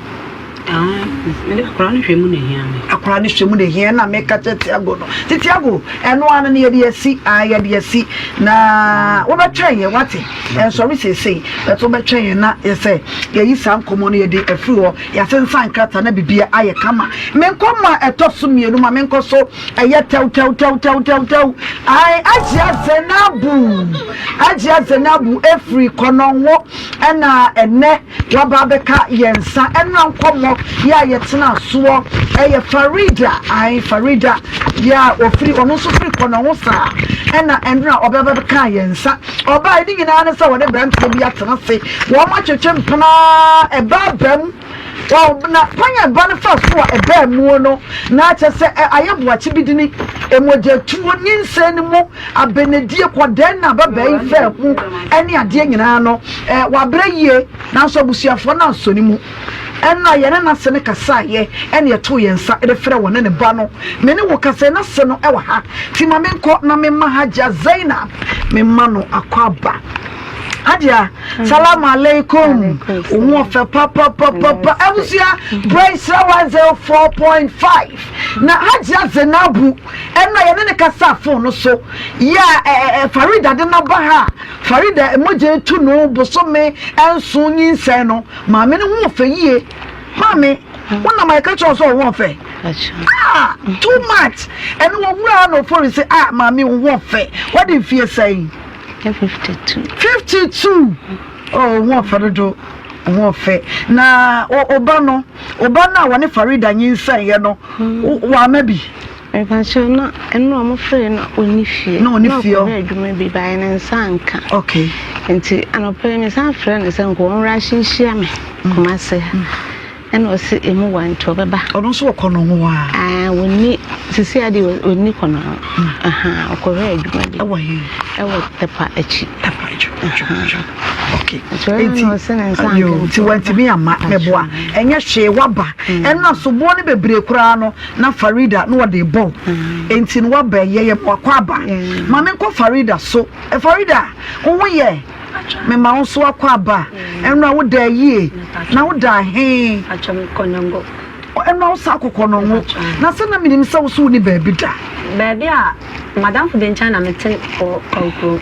S3: Mede akora no hwɛ mu na ehia me.
S2: Akora no hwɛ mu na ehia na meka kyerɛ Tiago no. Ti Tiago, ɛno ano no yɛde asi, ah yɛde asi. Na wobɛtwɛn yɛn wate. Ɛnsɔre seesei, but wobɛtwɛn yɛn na yɛsɛ yɛyi saa nkɔmmɔ no yɛde afiri hɔ. Yɛasensan nkrataa na biribiara ayɛ kama. Me nkɔmmɔ a ɛtɔ so mmienu ma menkɔ so ɛyɛ tɛwtɛwtɛwtɛwtɛw. Ae, Agyia Zenabu, Agyia Zenabu efiri Kɔnɔngo ɛna ɛnɛ waba abɛka yɛn nsa. Ɛnora nkɔmmɔ yɛ a yɛtena soɔ ɛyɛ Farida, ae, Farida yɛ a ofiri, ɔno nso firi Kɔnɔngo saa ɛna ɛnora ɔbɛba bɛka yɛn nsa. Ɔbae ne nyinaa ne sɛ wɔne beranteɛ bi atena ase, wɔatwetwe mpena, ɛba aba mu. Wɔn, na kwan a ɛba no fa so a ɛbaa muo no, na kyerɛ sɛ ayɛ boakye bi dini, mogyatuo, nyinsɛn no mu, abɛnadie, kɔdɛɛ na ababaa yi faa mu ne adeɛ nyinaa no, wabrɛ yie, nanso abusuafoɔ no ansɔ ne mu. Ɛnna yɛne n'ase no kasaeɛ, ɛnna yɛtoo yɛn nsa de frɛɛ wɔne ne ba no. Me ne wo kasa yi, n'ase no wɔ ha. Nti ma menkɔ na memma Hajia Zainab, memma no akwaaba. Hajia, salam alaikum. Wo ho ɔfɛ papapapapa. Abusua, berɛ nhyira 104.5. Na Hajia Zainabu, ɛnna yɛne no kasaa fon no so. Yɛ a Farida de no aba ha a, Farida mogya etu no bosome nson nyinsɛn no, Maame no ho ɔfɛ yie. Maame, wo nam a yɛka kyerɛ wo sɛ ɔho ɔfɛ. Ah, too much. Ɛno wɔ wura ha na ɔfɔri sɛ, ah, maame wo ho ɔfɛ. Wadi mfie sɛn?
S5: 52.
S2: 52. Oh, wo ho ɔfɛ dodo. Wo ho ɔfɛ. Na ɔba no, ɔba no a wɔne Farida nyinsɛn yɛ no, wama bi.
S5: Mepakyɛw na ɛno a wɔfrɛɛ no ɔnni fie.
S2: Na ɔnni fie.
S5: Na ɔkɔhwɛ adwuma bi baeɛ ne nsa anka.
S2: Okay.
S5: Nti anɔpa yi mesan frɛɛ no sɛ nka ɔmmra ahyehyia me mm. Kumase. Mm. Ɛna ɔse emu wa nti ɔbɛba.
S2: Ɔno nso wɔ kɔnɔ ho a.
S5: Ah, wɔnni sisi ade ɔnni kɔnɔ ho. Mm. Aha, ɔkɔhwɛ adwuma bi.
S2: Ɛwɔ he?
S5: Ɛwɔ Tɛpa akyi.
S2: Tɛpa akyi. Okay. Nti nti wantumi amma mɛboa. Ɛnyɛ hwee waba. Ɛna soboɔ no bebree koraa no. Na Farida na ɔde rebɔ wo enti no woaba ɛyɛ yɛ ma wakɔ aba ma menkɔ Farida so eh, Farida wo ho yɛ mema wo nso akɔ aba ɛnora wo da yie na wo da he ɛnora wo sa akɔ kɔnɔngo na sɛ na menim sɛ wo so wo ni baabi da
S6: baabi a madamfo bi nkyɛn na mete wɔ kwankuro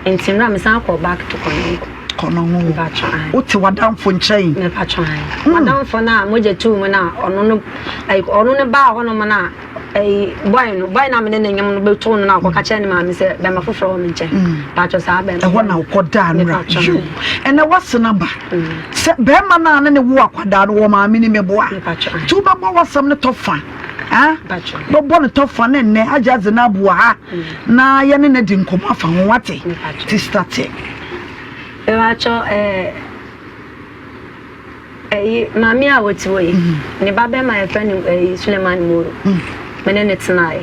S6: nti nora mesan kɔ back to kɔnɔngo
S2: Kɔ no ho. Wote w'adamfo nkyɛn.
S6: Mepatwa mm. M'adamfo no a mogya tuu mu no a ɔno no like ɔno no baa hɔnom no a ɛyi boy no boy no a mene ne nyem no bɛtoo no no a ɔkɔka kyerɛ ne maame sɛ bɛma foforɔ wɔ me nkyɛn. Mm. Patwa saa bɛma.
S2: Ɛhɔ na wokɔ daa no ra. Yo. Ɛnɛ wasena ba. Mm. Sɛ bɛrima no a ne ne wo akwadaa no wɔ maame ni meboa. Nti wobɛbɔ w'asɛm no tɔ fa. Bɛbɔ no tɔ fa ne nnɛ agye adze no aboa ha na yɛne no di nkɔmmɔ afa ho wate. Ti starte.
S6: Mepakyɛw ɛɛ ɛyi maame a ɔte hɔ yi ne ba bɛrima yɛfrɛ no ɛyi Suleiman Moro me ne ne tenaeɛ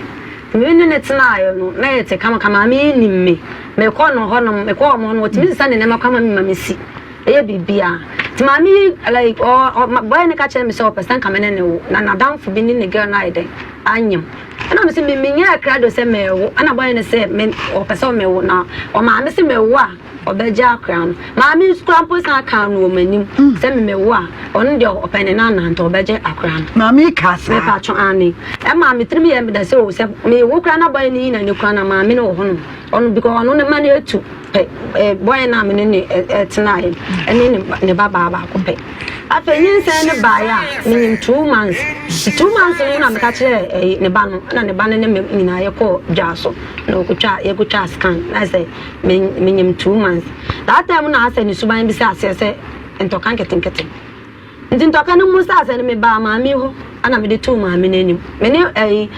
S6: me ne ne tenaeɛ no na yɛte kamakama maame yi nim me mekɔ no hɔnom mekɔ wɔn hɔ no wɔtumi sesa ne nneɛma kɔ ama me ma me si ɛyɛ biribiara nti maame yi like ɔ ɔ bɔyɛ ne ka kyerɛ me sɛ ɔpɛ sɛ nka me ne ne wo na n'adamfo bi ne ne girl no ayɛ dɛn anyem ɛna me sɛ me menyɛɛ krado sɛ mɛwo ɛna bɔyɛ ne sɛ me ɔpɛ sɛ ɔmɛwo na ɔmaame sɛ mɛwo a ɔbɛgye akora no. Maame nso koraa mpo san kaa no wɔ m'anim sɛ me mewo a, ɔno deɛ ɔpɛ ne nana nti ɔbɛgye akora no.
S2: Maame yi kaa saa?
S6: Mepatwo aane. Ɛmaa me tirim yɛɛ me dɛ sɛ o sɛ mewo koraa na bɔyɛ no yi n'ani koraa na maame no wɔ hɔnom. Ɔno because ɔno ne mma no atu pɛ eh, bɔyɛ no a me ne ne tenaeɛ ɛne ne ba baa baako pɛ. Afei nyinsɛn no baeɛ a menyim 2 months. 2 months no mu na meka kyerɛɛ eh, ne ba no na ne ba no ne me nyinaa yɛkɔɔ dwa so na ɔkɔtwa yɛkɔtwaa scan na sɛ Me menyim 2 months. That time na asɛ ne suban bi sɛ aseɛ sɛ ntɔka nketenkete. Nti ntɔka no mu sɛ asɛ no mebaa maame hɔ ɛna mede too maame no anim. Me ne ɛyi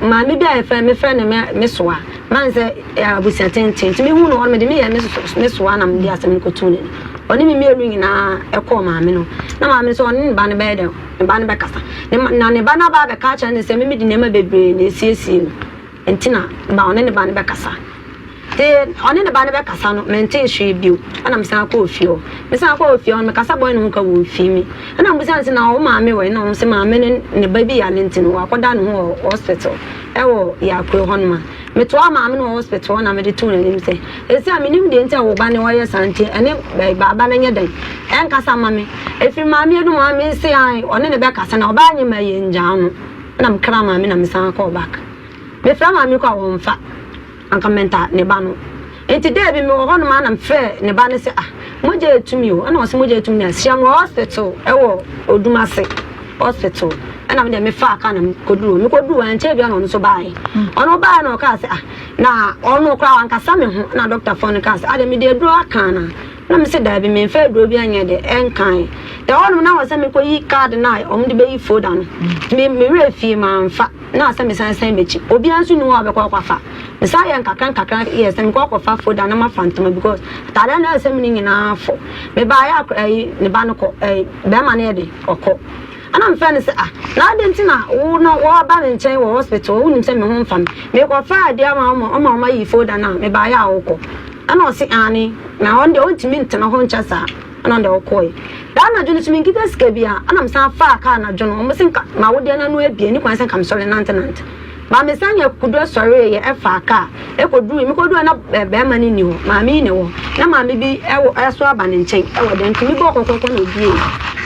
S6: maame bi a yɛfrɛ mefrɛ no me me soa. Man sɛ abusua tenten nti mehu no hɔ no mede meyɛ me soa na mede asɛm no kɔtoo n'anim. Ɔne me mmienu nyinaa ɛkɔɔ maame no. Na maame nso ɔne ne ba no bɛyɛ dɛ ne ba no bɛkasa. Na ne ba no aba abɛka akyerɛ no sɛ me mede nneɛma bebree na esiesie no. Nti na ba ɔne ne ba no bɛkasa. Nti ɔne ne ba no bɛkasa no, mentee hwee bio. Ɛna mesan kɔɔ fie hɔ. Mesan kɔɔ fie hɔ no, mekasa bɔe ne ho ka wɔmfii me. Ɛna mebisa no sɛ, na wo maame wɔ he? Na ɔno sɛ maame no ne ba bi yare nti no, wakɔda ne ho wɔ hospital ɛwɔ Yakoe hɔnom a. Metoaa maame no wɔ hospital hɔ na mede too n'anim sɛ, seesei a mennim deɛ nti a wo ba no ɔyɛ saa nti ɛne baaba no nyɛ dɛn ɛnkasa mma me. Ɛfiri maame anum a mese ae ɔne no bɛkasa na ɔbaa nyɛ ma yɛngyaa no. Ɛna mekraa maame na mesan kɔɔ back. Mefrɛ maame kɔ a ɔmfa. Anka menta ne ba no. Nti dɛ bi mewɔ hɔnom a na mefrɛ ne ba no sɛ ah mogya etu me o, ɛna ɔse mogya etu me a hyia me wɔ hospital ɛwɔ Odumase hospital ɛna me deɛ mefaa car na mekoduru hɔ. Mekoduru hɔ ɛnkyɛɛ biara na ɔno nso baeɛ. Ɔno baeɛ na ɔkaa sɛ ah na ɔno koraa wankasa me ho ɛna doctor foɔ no kaa sɛ adeɛ mede aduro aka anaa? Na mese daabi memfa aduro bi anyɛ dɛ ɛnkae. Ɛhɔ nom na wɔ sɛ mekɔyi card no a wɔde bɛyi folder no. Me me werɛ fie mamfa. Na sɛ mesan san m'akyi, obiara nso nni hɔ a ɔbɛkɔ akɔfa. Mesan yɛɛ nkakra nkakra yɛɛ sɛ mekɔ akɔfa folder na mafa ntoma because ataadeɛ no a ɛsɛ me no nyinaa fɔ. Mebaeɛ a ɛyi ne ba no kɔ ɛyi bɛrima no yɛ de ɔkɔ. Ɛna mefrɛ no sɛ ah na adɛn nti na wo na woaba me nkyɛn wɔ hospital hɔ wonim sɛ me ho mfa me. Mekɔfaa adeɛ ama wo ma ɔma wɔayi folder no a mebaeɛ a wokɔ. Ɛna ɔse aane na ɔno deɛ ɔntumi ntena hɔ nkyɛ saa. Ɛna ɔde ɔkɔe. Daa anadwo no nso menkita sika biara. Ɛna mesan faa kaa anadwo no. Wɔn se nka m'awodeɛ no ano abue, ɛnni kwan sɛ nka mesɔre nantenante. But mesan yɛɛ akokoduo sɔreeɛ ɛfaa kaa ɛkɔduruiɛ. Mekɔduruiɛ na barima no nni hɔ, maame yi na ɛwɔ hɔ. Na maame bi ɛwɔ ɛso aba ne nkyɛn ɛwɔ dɛm nti mebɔɔ kɔkɔkɔ na obueeɛ.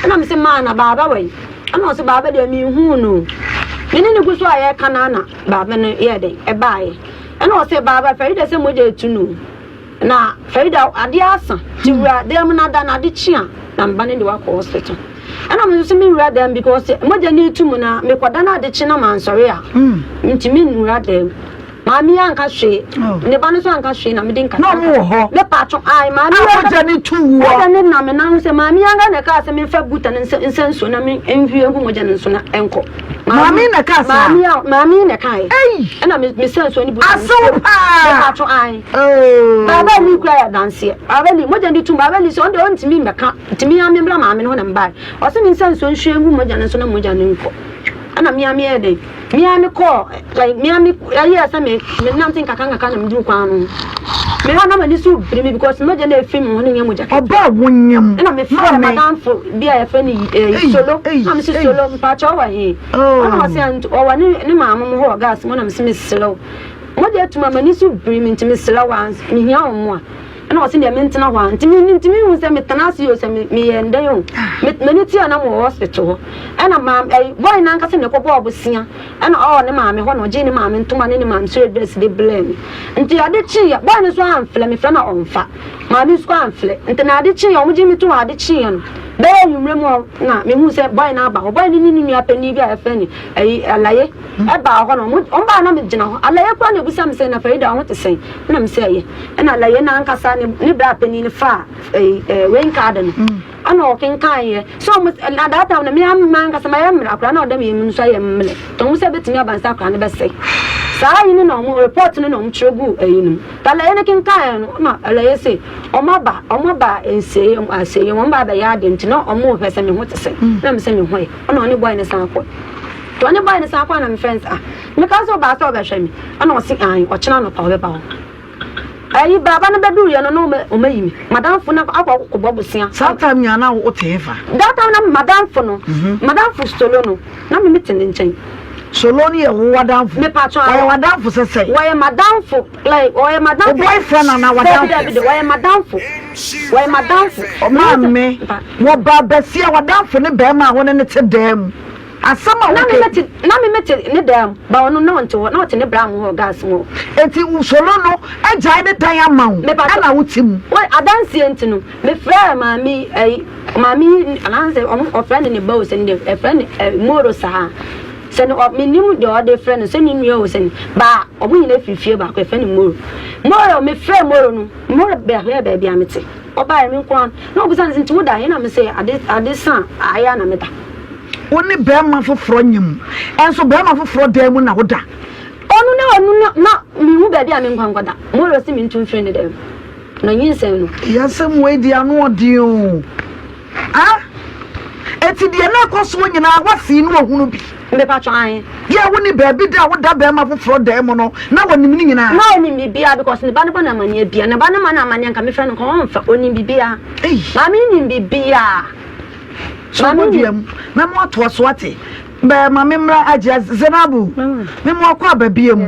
S6: Ɛna mese maa na baaba wɔ he? Ɛna ɔse baaba deɛ menhuu no o. Me ne no gu so a yɛreka no ara na baaba no yɛɛ dɛn ɛbaeɛ. Ɛna ɔse baaba Farida sɛ mogya retu no o. Na Farida adeɛ asa nti wura dan mu na da na ade kye a na me ba no de wakɔ hospital ɛna me nso me nwura dan because mogya no etu mu na mekɔda na ade kye na mansɔre a ntumi nwura dan mu maame yi anka hwee oh. ne ba no nso anka hwee na mede nkata
S2: na ɔmo wɔ hɔ
S6: me paatwo ae maame
S2: yi mogya no tu wuɔ
S6: mogya no nam me nan ho sɛ maame yi anka na ɛkaa sɛ memfa buta no nsa nsuo na me nhwie ngu mogya no nso na ɛnkɔ
S2: Maame na ɛkaa saa.
S6: Maame a maame na ɛkaa yɛ. Ɛna me me sɛ nsuo ne buta.
S2: Asew paa.
S6: Me paatwo ae.
S2: Oh.
S6: Baaba ni kura yɛ adanseɛ. Baaba ni mogya ni tum baaba ni sɛ ɔno deɛ ɔntumi mbɛka ntumi ya me mbra maame no hɔ na mbae. Ɔsɛ me nsa nsuo nhwie ngu mogya no nso na mogya no nkɔ. Ɛna me a me yɛ dɛn. Me a me kɔɔ like me a me ɛyɛ sɛ me me nante nkakra nkakra na me duru kwan no ho. Me hɔ na m'ani so biri me because mogya no efiri me ho no nyɛ mogya
S2: kɛkɛ. Ɔbaa wo nyam.
S6: Ɛna me frɛ madamfo bi a yɛfrɛ no eh, Solo. Na me se Solo mpakyɛ ɔwɔ he? Ɛna ɔse ɔwɔ ne ne maame mo hɔ wɔ gas mu na me se mesrɛ wo. Mogya atum a m'ani so biri me nti mesrɛ wo a mehia wo mmoa. Ɛna ɔse deɛ mentena hɔ a nti me ntumi nhu sɛ metena ase o sɛ meyɛ ndɛn o. M'ani tua na mewɔ hospital hɔ. Ɛna maame ɛyi boy no ankasa na ɛkɔbɔɔ bosea. Ɛna ɔwɔ ne maame hɔ na ɔgyee ne maame ntoma ne ne maame soro dress de brɛɛ me. Nti ade kyeeɛ boy no nso amfrɛ me frɛ na ɔmfa. Maame nso amfrɛ. Nti na ade kyeeɛ wɔn gyee me too hɔ ade kyeeɛ no bɛyɛ anwummerɛ mu hɔ na mehuu sɛ boy no aba hɔ. Boy no ne ne nua panin bi a yɛfrɛ no ɛyi Alaye ɛbaa hɔ na wɔn wɔn baa na megyina hɔ. Alaye koraa na ebisa me sɛ na Farida wo ho te sɛn? Ɛna me sɛ ɛyɛ. Ɛna Alaye no ankasa ne ne bra panin no faa ɛyi ɛɛ rain card no. Ɛna ɔkenkan yɛ sɛ ɔmo na that time no me ara m'ankasa mayɛ mmerɛ akora na ɔda me yam nso ayɛ mmerɛ nti ɔmo sɛ ebetumi aba nsa akora no bɛsɛe saa ayi no na ɔmo report no na ɔmo twerɛ guu ayi no mu nti alɛyɛ no kenkan yɛ no na alɛyɛ se ɔmo aba ɔmo aba nsieɛ mu asieɛ mu ɔmo ba abɛyɛ ade nti na ɔmo hwɛ sɛ me ho te sɛ na me sɛ me ho yɛ ɛna ɔne boy no san kɔ nti ɔne boy no san kɔ na me friends ah meka sɛ ɔbaa sɛ ɔbɛhwɛ me ɛna ɔse ae ɔkyena anɔpa ɔbɛba hɔ. Ayi baaba no bɛduru yɛ no na ɔma ɔma yi me madamfo no akɔ akɔbɔ bosea.
S2: Saa time nyinaa na wote hefa?
S6: That time na madamfo no mhm. madamfo Solo no na me mete ne nkyɛn.
S2: Solo no yɛ wo wadamfo?
S6: Mepatwa.
S2: Wɔyɛ wadamfo sɛ sɛn?
S6: Wɔyɛ madamfo like wɔyɛ madamfo.
S2: O boyfriend anaa wadamfo?
S6: Dabi dabi wɔyɛ madamfo wɔyɛ madamfo.
S2: Ɔmaame wɔba basia wadamfo ne bɛrima a wɔne ne te dan mu. Asɛm a woka yi.
S6: Na me mete ne dan mu, but ɔno na ɔnte hɔ, na ɔte ne bra mu hɔ, gas mu hɔ.
S2: Enti Solo no agyae ne dan ama wo, ɛna wote mu?
S6: Wɔ adanseɛ nti no, mefrɛɛ maame yi, ɛyi, maame yi, anaasɛ ɔmo ɔfrɛ no ne ba o, sɛ ne deɛ, ɛfrɛ no ɛ, Moro saa. Sɛ ne ɔ, mennim deɛ ɔde frɛ no, sɛ ne nua o, sɛ ne, ba, ɔmo nyinaa firi fie baako, yɛfrɛ no Moro. Moro, mefrɛɛ Moro no, Moro bɛhwɛɛ baabi a mete. Ɔbaeɛ, me nko ara, na ɔbisa me sɛ, nti woda he? Na mese, ade, ade sa a, ayɛ a na meda.
S2: Wo ne barima foforɔ nyem, nso barima foforɔ dan mu na woda.
S6: Ɔno ne ɔno na na menhu baabi a menkɔ nkɔda. Moro se mentu mfiri ne dan mu. Na nyinsɛn no.
S2: Yasɛm wei deɛ ano ɔden o. Ah! Eti deɛ na ɛkɔ soɔ nyinaa woasii no ohunu bi.
S6: Mepatwɔ ahe.
S2: Yɛ wo ne baabi da a woda bɛrima foforɔ dan mu no na wɔnim ne nyinaa.
S6: Na ɔnim biribiara because ne ba no bɔ no amaneɛ bia ne ba no ma no amaneɛ nka mefrɛ no nka ɔmfa ɔnim biribiara. Maame no nim biribiara.
S2: So wɔ dua mu na mo atoa so ate. Bɛɛ ma me mmra agye Zenabu me mo akɔ aba bia mu.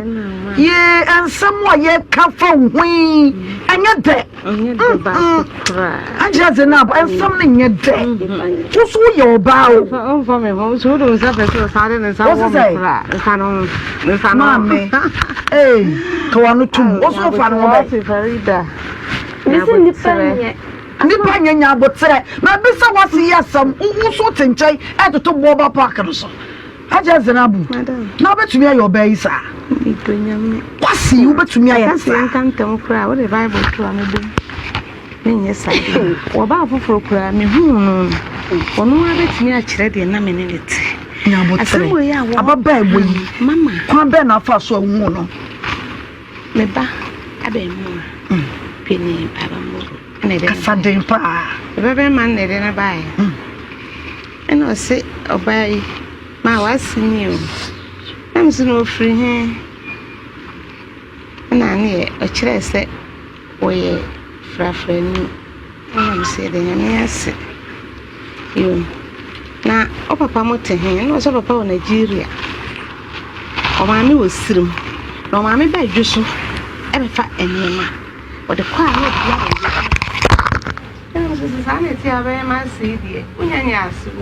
S2: Yee nsɛm a yɛka fa wo ho yi ɛnyɛ dɛ. Agye Zenabu nsɛm no nyɛ dɛ. Wo so woyɛ ɔbaa o.
S5: Ɔmfa me ho so wode wo nsa pɛ sɛ ɔsan de ne nsa wɔ me koraa. Nsa no ho. Nsa no ho.
S2: Maame ee ka w'ano tom. Wo so wofa ne ho bɛn?
S5: Farida.
S6: Mesi nnipa nyɛ.
S2: Nnipa nyɛ nya aboterɛ. Na bisa w'ase yi asɛm, wo nso wote nkyɛn ɛretoto bɔɔba park no so. Agya Zenabu, na wobɛtumi ayɛ ɔbaa yi saa? W'ase yi wobɛtumi ayɛ no saa?
S5: Ɛka ntɛm koraa, wode Bible to a mɛbom. Menyɛ saa. Wɔbaa foforɔ koraa, mehuu no no, ɔno ara bɛtumi akyerɛ deɛ na me ne ne te.
S2: Nya aboterɛ. Ababaa wɔ yi, kwan bɛn na afa so a wohuu no?
S5: Me ba abarimaa panin abammɔbɔ na ɛde no
S2: Kasa den paa.
S5: Me ba bɛrima no na ɛde no baeɛ. Ɛna ɔse ɔbaa yi maa w'ase ni o. Na me so na ɔfiri he? Ɛna ne yɛ ɔkyerɛɛ sɛ wɔyɛ frafrani. Ɛna me se yɛda Nyame ase. Yoo, na wo papa mo te he? Ɛna ɔse ɔpapa wɔ Nigeria. Ɔmaame wɔ Sirim. Na ɔmaame ba dwo so ɛbɛfa nneɛma. Ɔde kɔ a na ɔde bi abɔ dwo so. Ɛna me se saa na ɛte a wobɛyɛ m'ase yi deɛ, wonya nyɛ ase o.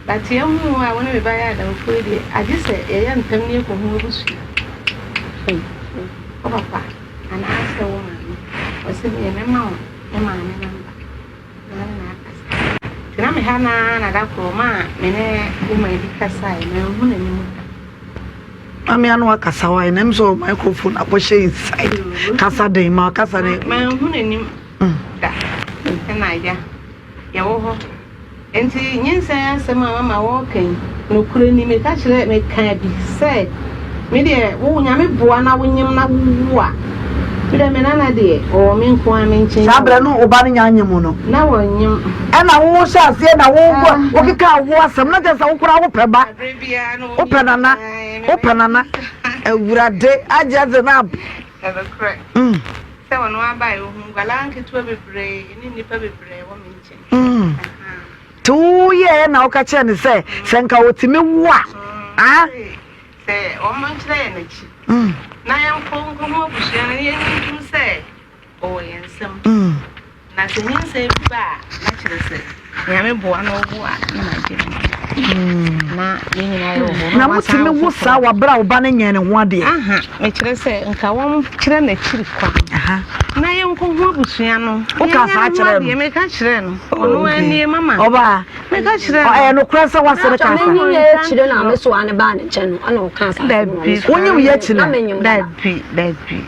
S5: But yɛhu wo a wo ne me ba yɛ adamfoɔ yi deɛ, agye sɛ yɛyɛ ntɛm na yɛkɔhu w'abusua. Wo papa anaasɛ wo maame. Ɔse meɛ mɛma wo me maame number. Na ne na akasa. Nti na me ha no ara na da koro ɔmaa me ne woman bi kasaeɛ, manhu n'anim da.
S2: Maame ano akasa wa ɛnam sɛ microphone akɔhyɛ inside kasa den ma kasa den.
S5: Manhu n'anim da ɛna agya. Yɛwɔ hɔ. Enti nyinsɛn asɛm a mama wɔreka yi, nokorɛ ni, meka kyerɛɛ, mekaa bi sɛ, Me deɛ, wo, Nyame boa na wonyem na wowu a, me deɛ me nana deɛ, ɔwɔ me nko ara me nkyɛn
S2: Saa berɛ no wo ba no nya nyem no.
S5: Na wɔnyem.
S2: Ɛna wo hyɛ aseɛ na wo wo keka wo asɛm na kyerɛ sɛ wo koraa wo pɛ ba.
S5: Aberɛ biara na
S2: Wo pɛ nana, wo pɛ nana. Awurade agye adze na.
S5: Ɛnokorɛ. Sɛ ɔno aba a, ohu nkwadaa nketewa bebree ne nnipa bebree wɔ me nkyɛn.
S2: Nti woyɛɛ na woka kyerɛ no sɛ sɛ nka ɔtumi wo a. Ah?
S5: Sɛ wɔn nkyerɛ yɛn akyi na yɛnkɔ nkɔhu abusua no na yɛnyi ntom sɛ ɔwɔ yɛn nsam. Na sɛ nyinsɛn bi ba a, na kyerɛ sɛ Nyame boa na ɔwo a, na magye no na yɛn nyinaa yɛwɔ hɔ.
S2: Na motumi wo saa wɔ abere a wo ba no nyɛɛ ne ho adeɛ?
S5: Aha, mekyerɛ sɛ nka wɔn kyerɛ n'akyiri kwan na yɛnkɔ ho abusua no.
S2: Woka saa kyerɛ no?
S5: Meka kyerɛ no. Ɔno anie mama.
S2: Ɔbaa.
S5: Meka kyerɛ no.
S2: Ɛyɛ nokorɛ sɛ wase no ka saa?
S6: Menyi yɛ akyire na me so ane baa ne nkyɛn no, ɛna ɔka saa.
S5: Dabi.
S2: Wonyim yɛ akyire?
S5: Dabi, dabi.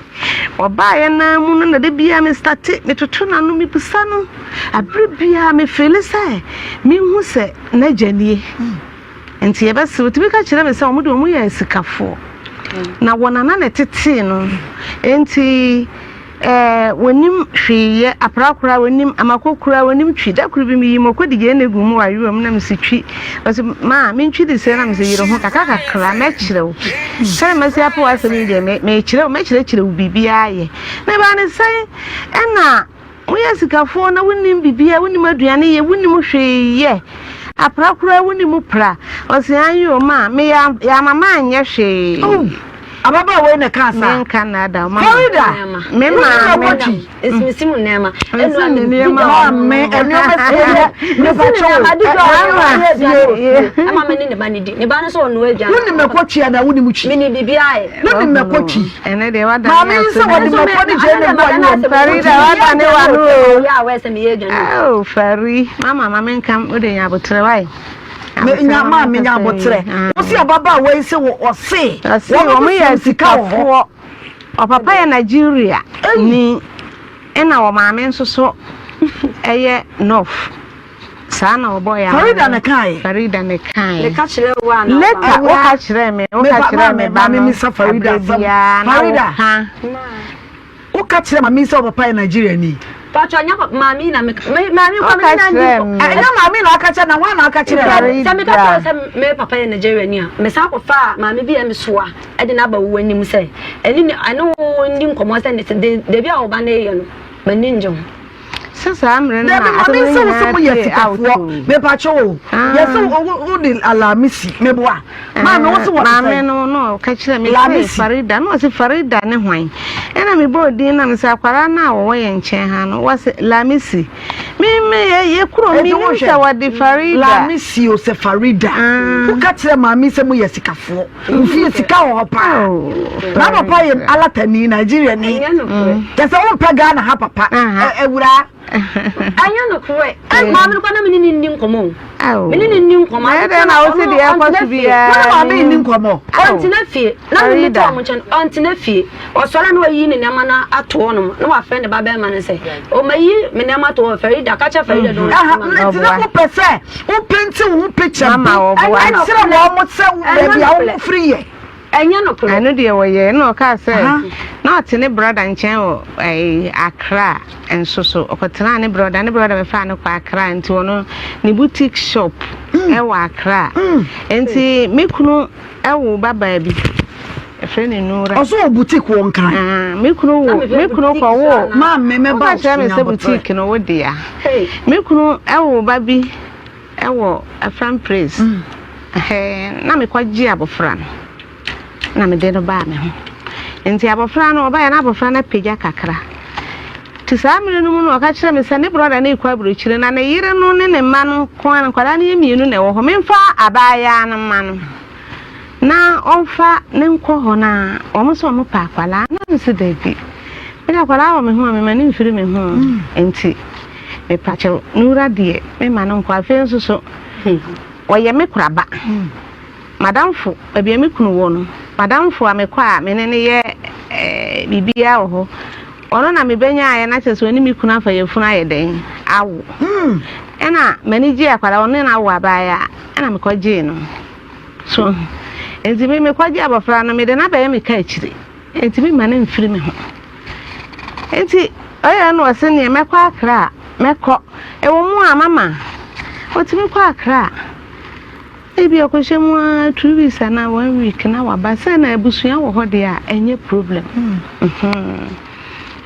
S5: Ɔbaeɛ no ara mu no na da biara me starte metoto n'ano mebisa no aberɛ biara me feele sɛ mehu sɛ n'agya nie nti yɛbɛsere ɔtumi ka kyerɛ me sɛ wɔn de wɔn yɛ asikafoɔ na wɔn nana na ɛtetee no nti ɛɛ wɔnim hwee yɛ apra koraa wɔnim amako koraa wɔnim twi da koro bi meyi mako de gyeene gu mu wɔ ayewa mu na mesi twi Ɔse maa mentwi de sɛ na mesɛ yere ho kakra kakra mɛkyerɛ wo sɛdeɛ masi apɛ w'asɛm yi deɛ mekyerɛ wo mɛkyerɛkyerɛ wo biribiara yɛ na ɛbaa ne sɛn ɛna moyɛ sikafoɔ na wonim biribiara wonim aduane yɛ wonim hwee yɛ apra koraa wonim pra ɔse ayi o ma meyɛ yɛ ama maanyɛ hwee
S2: oh. Ababaawa yi na ɛkaa saa.
S5: Menka nada mama.
S2: Florida.
S5: Me maame.
S6: Nsimisi mu nneɛma.
S5: Nsimisi mu nneɛma.
S2: Maame nneɛma sie yɛ. Nipa kyɛw.
S6: Ɛma me ne ne ba ne di. Ne ba no sɛ ɔnoa aduane.
S2: Woni mɛkɔ twi ana woni mu twi.
S6: Mini biribi ayɛ.
S2: Woni mɛkɔ twi.
S5: Ɛnɛ deɛ wada
S2: ne aso. Maame yi sɛ wɔde mɛkɔ ne gye ne bu ayi wɔm.
S5: Farida wada ne wa no o.
S6: Yɛ a wɔyɛ sɛ meyɛ aduane.
S5: Oh Fari. Mama ma menka wode nya abotrɛ wae.
S2: Nya maa me nya abotrɛ. Wosi ababaawa yi sɛ ɔse.
S5: Ɔse wɔn yɛ asikafoɔ. Ɔpapa yɛ Nigeria ni ɛna ɔmaame nso so ɛyɛ North. Saa na ɔbɔ yɛ.
S2: Farida na kae.
S5: Farida na kae.
S6: Meka kyerɛ wo a na
S5: Later woka kyerɛ me woka kyerɛ me ba no.
S2: Farida asɛm.
S5: Abere biara na
S2: Farida.
S5: woka.
S2: Woka kyerɛ maame sɛ ɔpapa yɛ Nigeria ni.
S6: Pacho nya papa maame na me maame kwa me na ndi.
S2: Ɛnyɛ maame na aka kyerɛ na hwan na aka kyerɛ.
S6: Sɛ me ka kyerɛ sɛ me papa yɛ Nigeria ni a me san kɔ fa maame bi a me soa ɛde na aba wo anim sɛ ɛne ne ɛne wo ndi nkɔmɔ sɛ ne de de bi a wo ba na ɛyɛ no m'ani ngye ho.
S5: Sɛ saa mmerɛ no na
S2: Dabi maame
S5: asɛm no
S2: nsɛ wo sɛ
S5: nyinaa
S2: moyɛ
S5: play out
S2: sikafoɔ
S5: o.
S2: mepakyɛ o yɛsɛ wo de alamisi meboa maame wo se wɔte
S5: Maame
S2: sɛn
S5: no na ɔka kyerɛ me sɛ
S2: Lamisi.
S5: Farida na ɔse Farida ne hwan ɛna mebɔɔ din na mesɛ akwadaa no a wɔwɔ yɛn nkyɛn ha no wɔse Lamisi me me yɛ yɛ kurom
S2: Enti
S5: menim
S2: wohwɛ
S5: sɛ wɔde Farida
S2: Lamisi o sɛ Farida woka kyerɛ maame sɛ moyɛ sikafoɔ Wo fie sika wɔ hɔ paa. Na papa yɛ alatani Nigeria ni. Kyɛ sɛ wompɛ Ghana ha papa. Awuraa.
S6: Ɛnyɛ nokorɛ. Maame no kɔ na me ne ne nni nkɔmmɔ o. Me ne ne nni nkɔmmɔ.
S5: Na ɛdɛn na wo se deɛ ɛkɔ so biara.
S2: Wo ne maame nni nkɔmmɔ.
S6: Ɔntena fie. Na me me te wɔn nkyɛn. Ɔntena fie. Ɔsɔre na wayi ne nneɛma no ato hɔnom. Na wafrɛ ne ba bɛrima no sɛ, o mayi me nneɛma ato hɔ Farida, ka kyerɛ Farida dɛ ɔntu ma me.
S2: Nti na wopɛ sɛ Wo penti wo ho picture bi kyerɛ wɔn sɛ baabi a wo firi yɛ.
S6: Ɛnyɛ nokorɛ.
S5: Ɛno deɛ wɔyɛ ɛna ɔkaa sɛ na ɔte ne brɔda nkyɛn wɔ ɛɛ Accra nso so ɔkɔtenaa ne brɔda ne brɔda bɛfaa no kɔ Accra nti ɔno ne boutique shop ɛwɔ Accra nti me kunu ɛwo babaa bi ɛfrɛ ne Nura.
S2: Ɔso wɔ boutique wɔ Nkran.
S5: Me kunu wo me kunu kɔ wo.
S2: Maame mɛba
S5: wo kyerɛ me sɛ boutique no wo dea. Me kunu ɛwo ba bi ɛwɔ Afram Praise. Mm. Na mekɔ gye abɔfra no na mede no baa me ho. Nti abɔfra no ɔbaeɛ na abɔfra no apagya kakra. Nti saa mmerɛ no mu no ɔka kyerɛ me sɛ ne brɔda no rekɔ aburokyire na ne yere no ne ne mma no nko ara nkwadaa no yɛ mmienu na ɛwɔ hɔ memfa abaayaa no mma no. Na ɔmfa no nkɔ hɔ na wɔn sɛ wɔn pɛ akwadaa na me sɛ dabi mede akwadaa wɔ me ho a mema no mfiri me ho nti mepakyɛw Nura deɛ mema no nkɔ afei nso so ɔyɛ me koraba madamfo baabi a me kunu wɔ no madamfo a mekɔ a me ne no yɛ eh, biribiara wɔ hɔ ɔno na mebɛnyaeɛ na kyerɛ sɛ ɔne me kunu afa yɛfunu ayɛ dɛn awo ɛna m'ani gye akwadaa ɔne no awo abaayewa ɛna mekɔgyee no So enti me mekɔgye abɔfra no mede no abɛyɛ me ka akyiri enti me ma no mfiri me ho enti ɔyɛ no ɔse neɛ mɛkɔ akra a mɛkɔ ɛwɔ mu a mama ɔtumi kɔ akra a ebi ɔkɔhyɛ mu a 2 weeks anaa 1 week na waba sɛ na abusua wɔ hɔ deɛ a ɛnyɛ problem mm -hmm.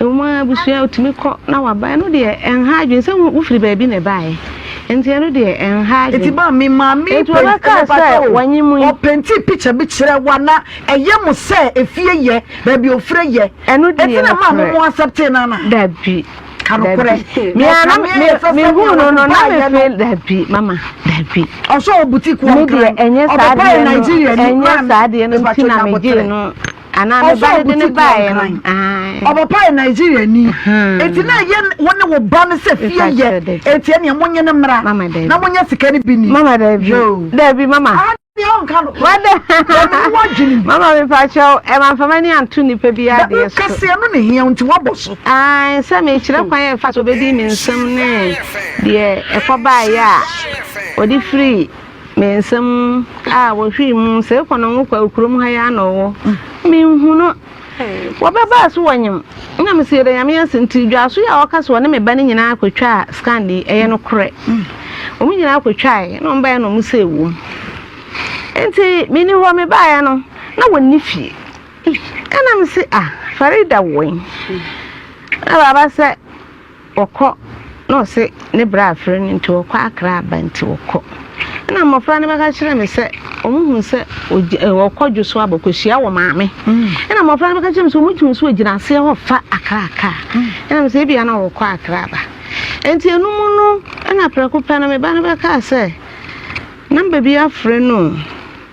S5: Ɛwom ara abusua otumi kɔ na waba ɛno deɛ ɛnha adwene sɛ wofiri baabi na ɛbaeɛ nti ɛno deɛ ɛnha adwene.
S2: Eti maa mi maame
S5: Nti wɔbɛka sɛ wɔnye mu yi.
S2: Ɔpɛnti picture bi kyerɛ wa na ɛyɛ mo sɛ efie yɛ baabi ofire yɛ.
S5: Ɛno deɛ
S2: Eti na maa mo mo accept no ana.
S5: Dabi.
S2: Ka nokorɛ.
S5: Mi a na mi mi hu no no na mi feel dabi mama dabi.
S2: Ɔsɔ wɔ boutique wɔ
S5: Mi deɛ
S2: Nkran.
S5: ɛnyɛ saa
S2: Ɔpapa yɛ
S5: adeɛ no
S2: Nigeria ni.
S5: ɛnyɛ saa adeɛ no nti na mi gye no. Anaa me ba no de ne baeɛ no.
S2: Ɔpapa yɛ Nigeria ni. Eti na ɛyɛ wo ne wo ba no sɛ fie yɛ. Eti ɛnea monye no mmra. Na monyɛ sika no bi ni.
S5: Mama dabi. Dabi mama.
S2: Adeɛ ɔnka no. Wada. Ɛmi wadwene bi.
S5: Mama mi pa kyɛw ɛma nfa m'ani anto nipa bi adeɛ so.
S2: Kɛseɛ no ne hia nti wabɔ so.
S5: Ae sɛ mekyerɛ kwan a ɛfa so bɛdi me nsam ne deɛ ɛkɔbaeɛ a ɔde firi Me nsam a wɔhwee mu sɛ ekɔ no nwokwa kurom ha yi ara na ɔwɔ. Menhu no. Wɔbɛbaa so wɔnyem. Na mese yɛda Nyame ase nti dwaso yi a ɔka sɛ ɔne me ba no nyinaa kɔtwaa scan yi ɛyɛ nokorɛ. Wɔn nyinaa kɔtwae na wɔn baeɛ na wɔn sɛ ɛwom. Nti menni hɔ mebaeɛ no na wɔnni fie. Ɛna mese ah Farida wɔ yi. Na baaba sɛ Ɔkɔ na ɔse ne bra afrɛ no nti ɔkɔ Accra aba nti ɔkɔ. Ɛna mmɔfra no bɛka kyerɛ me sɛ wɔn hu sɛ ɔkɔ dwo so aba ɔkɔhyia wɔ maame. Ɛna mmɔfra no bɛka kyerɛ me sɛ wɔn tumi so ɔgyina aseɛ hɔ fa Accra kaa. Ɛna me sɛ ebia na ɔkɔ Accra aba. Nti ɛno mu no ɛna prɛko pɛ no me ba no bɛkaa sɛ namba bi afrɛ no o.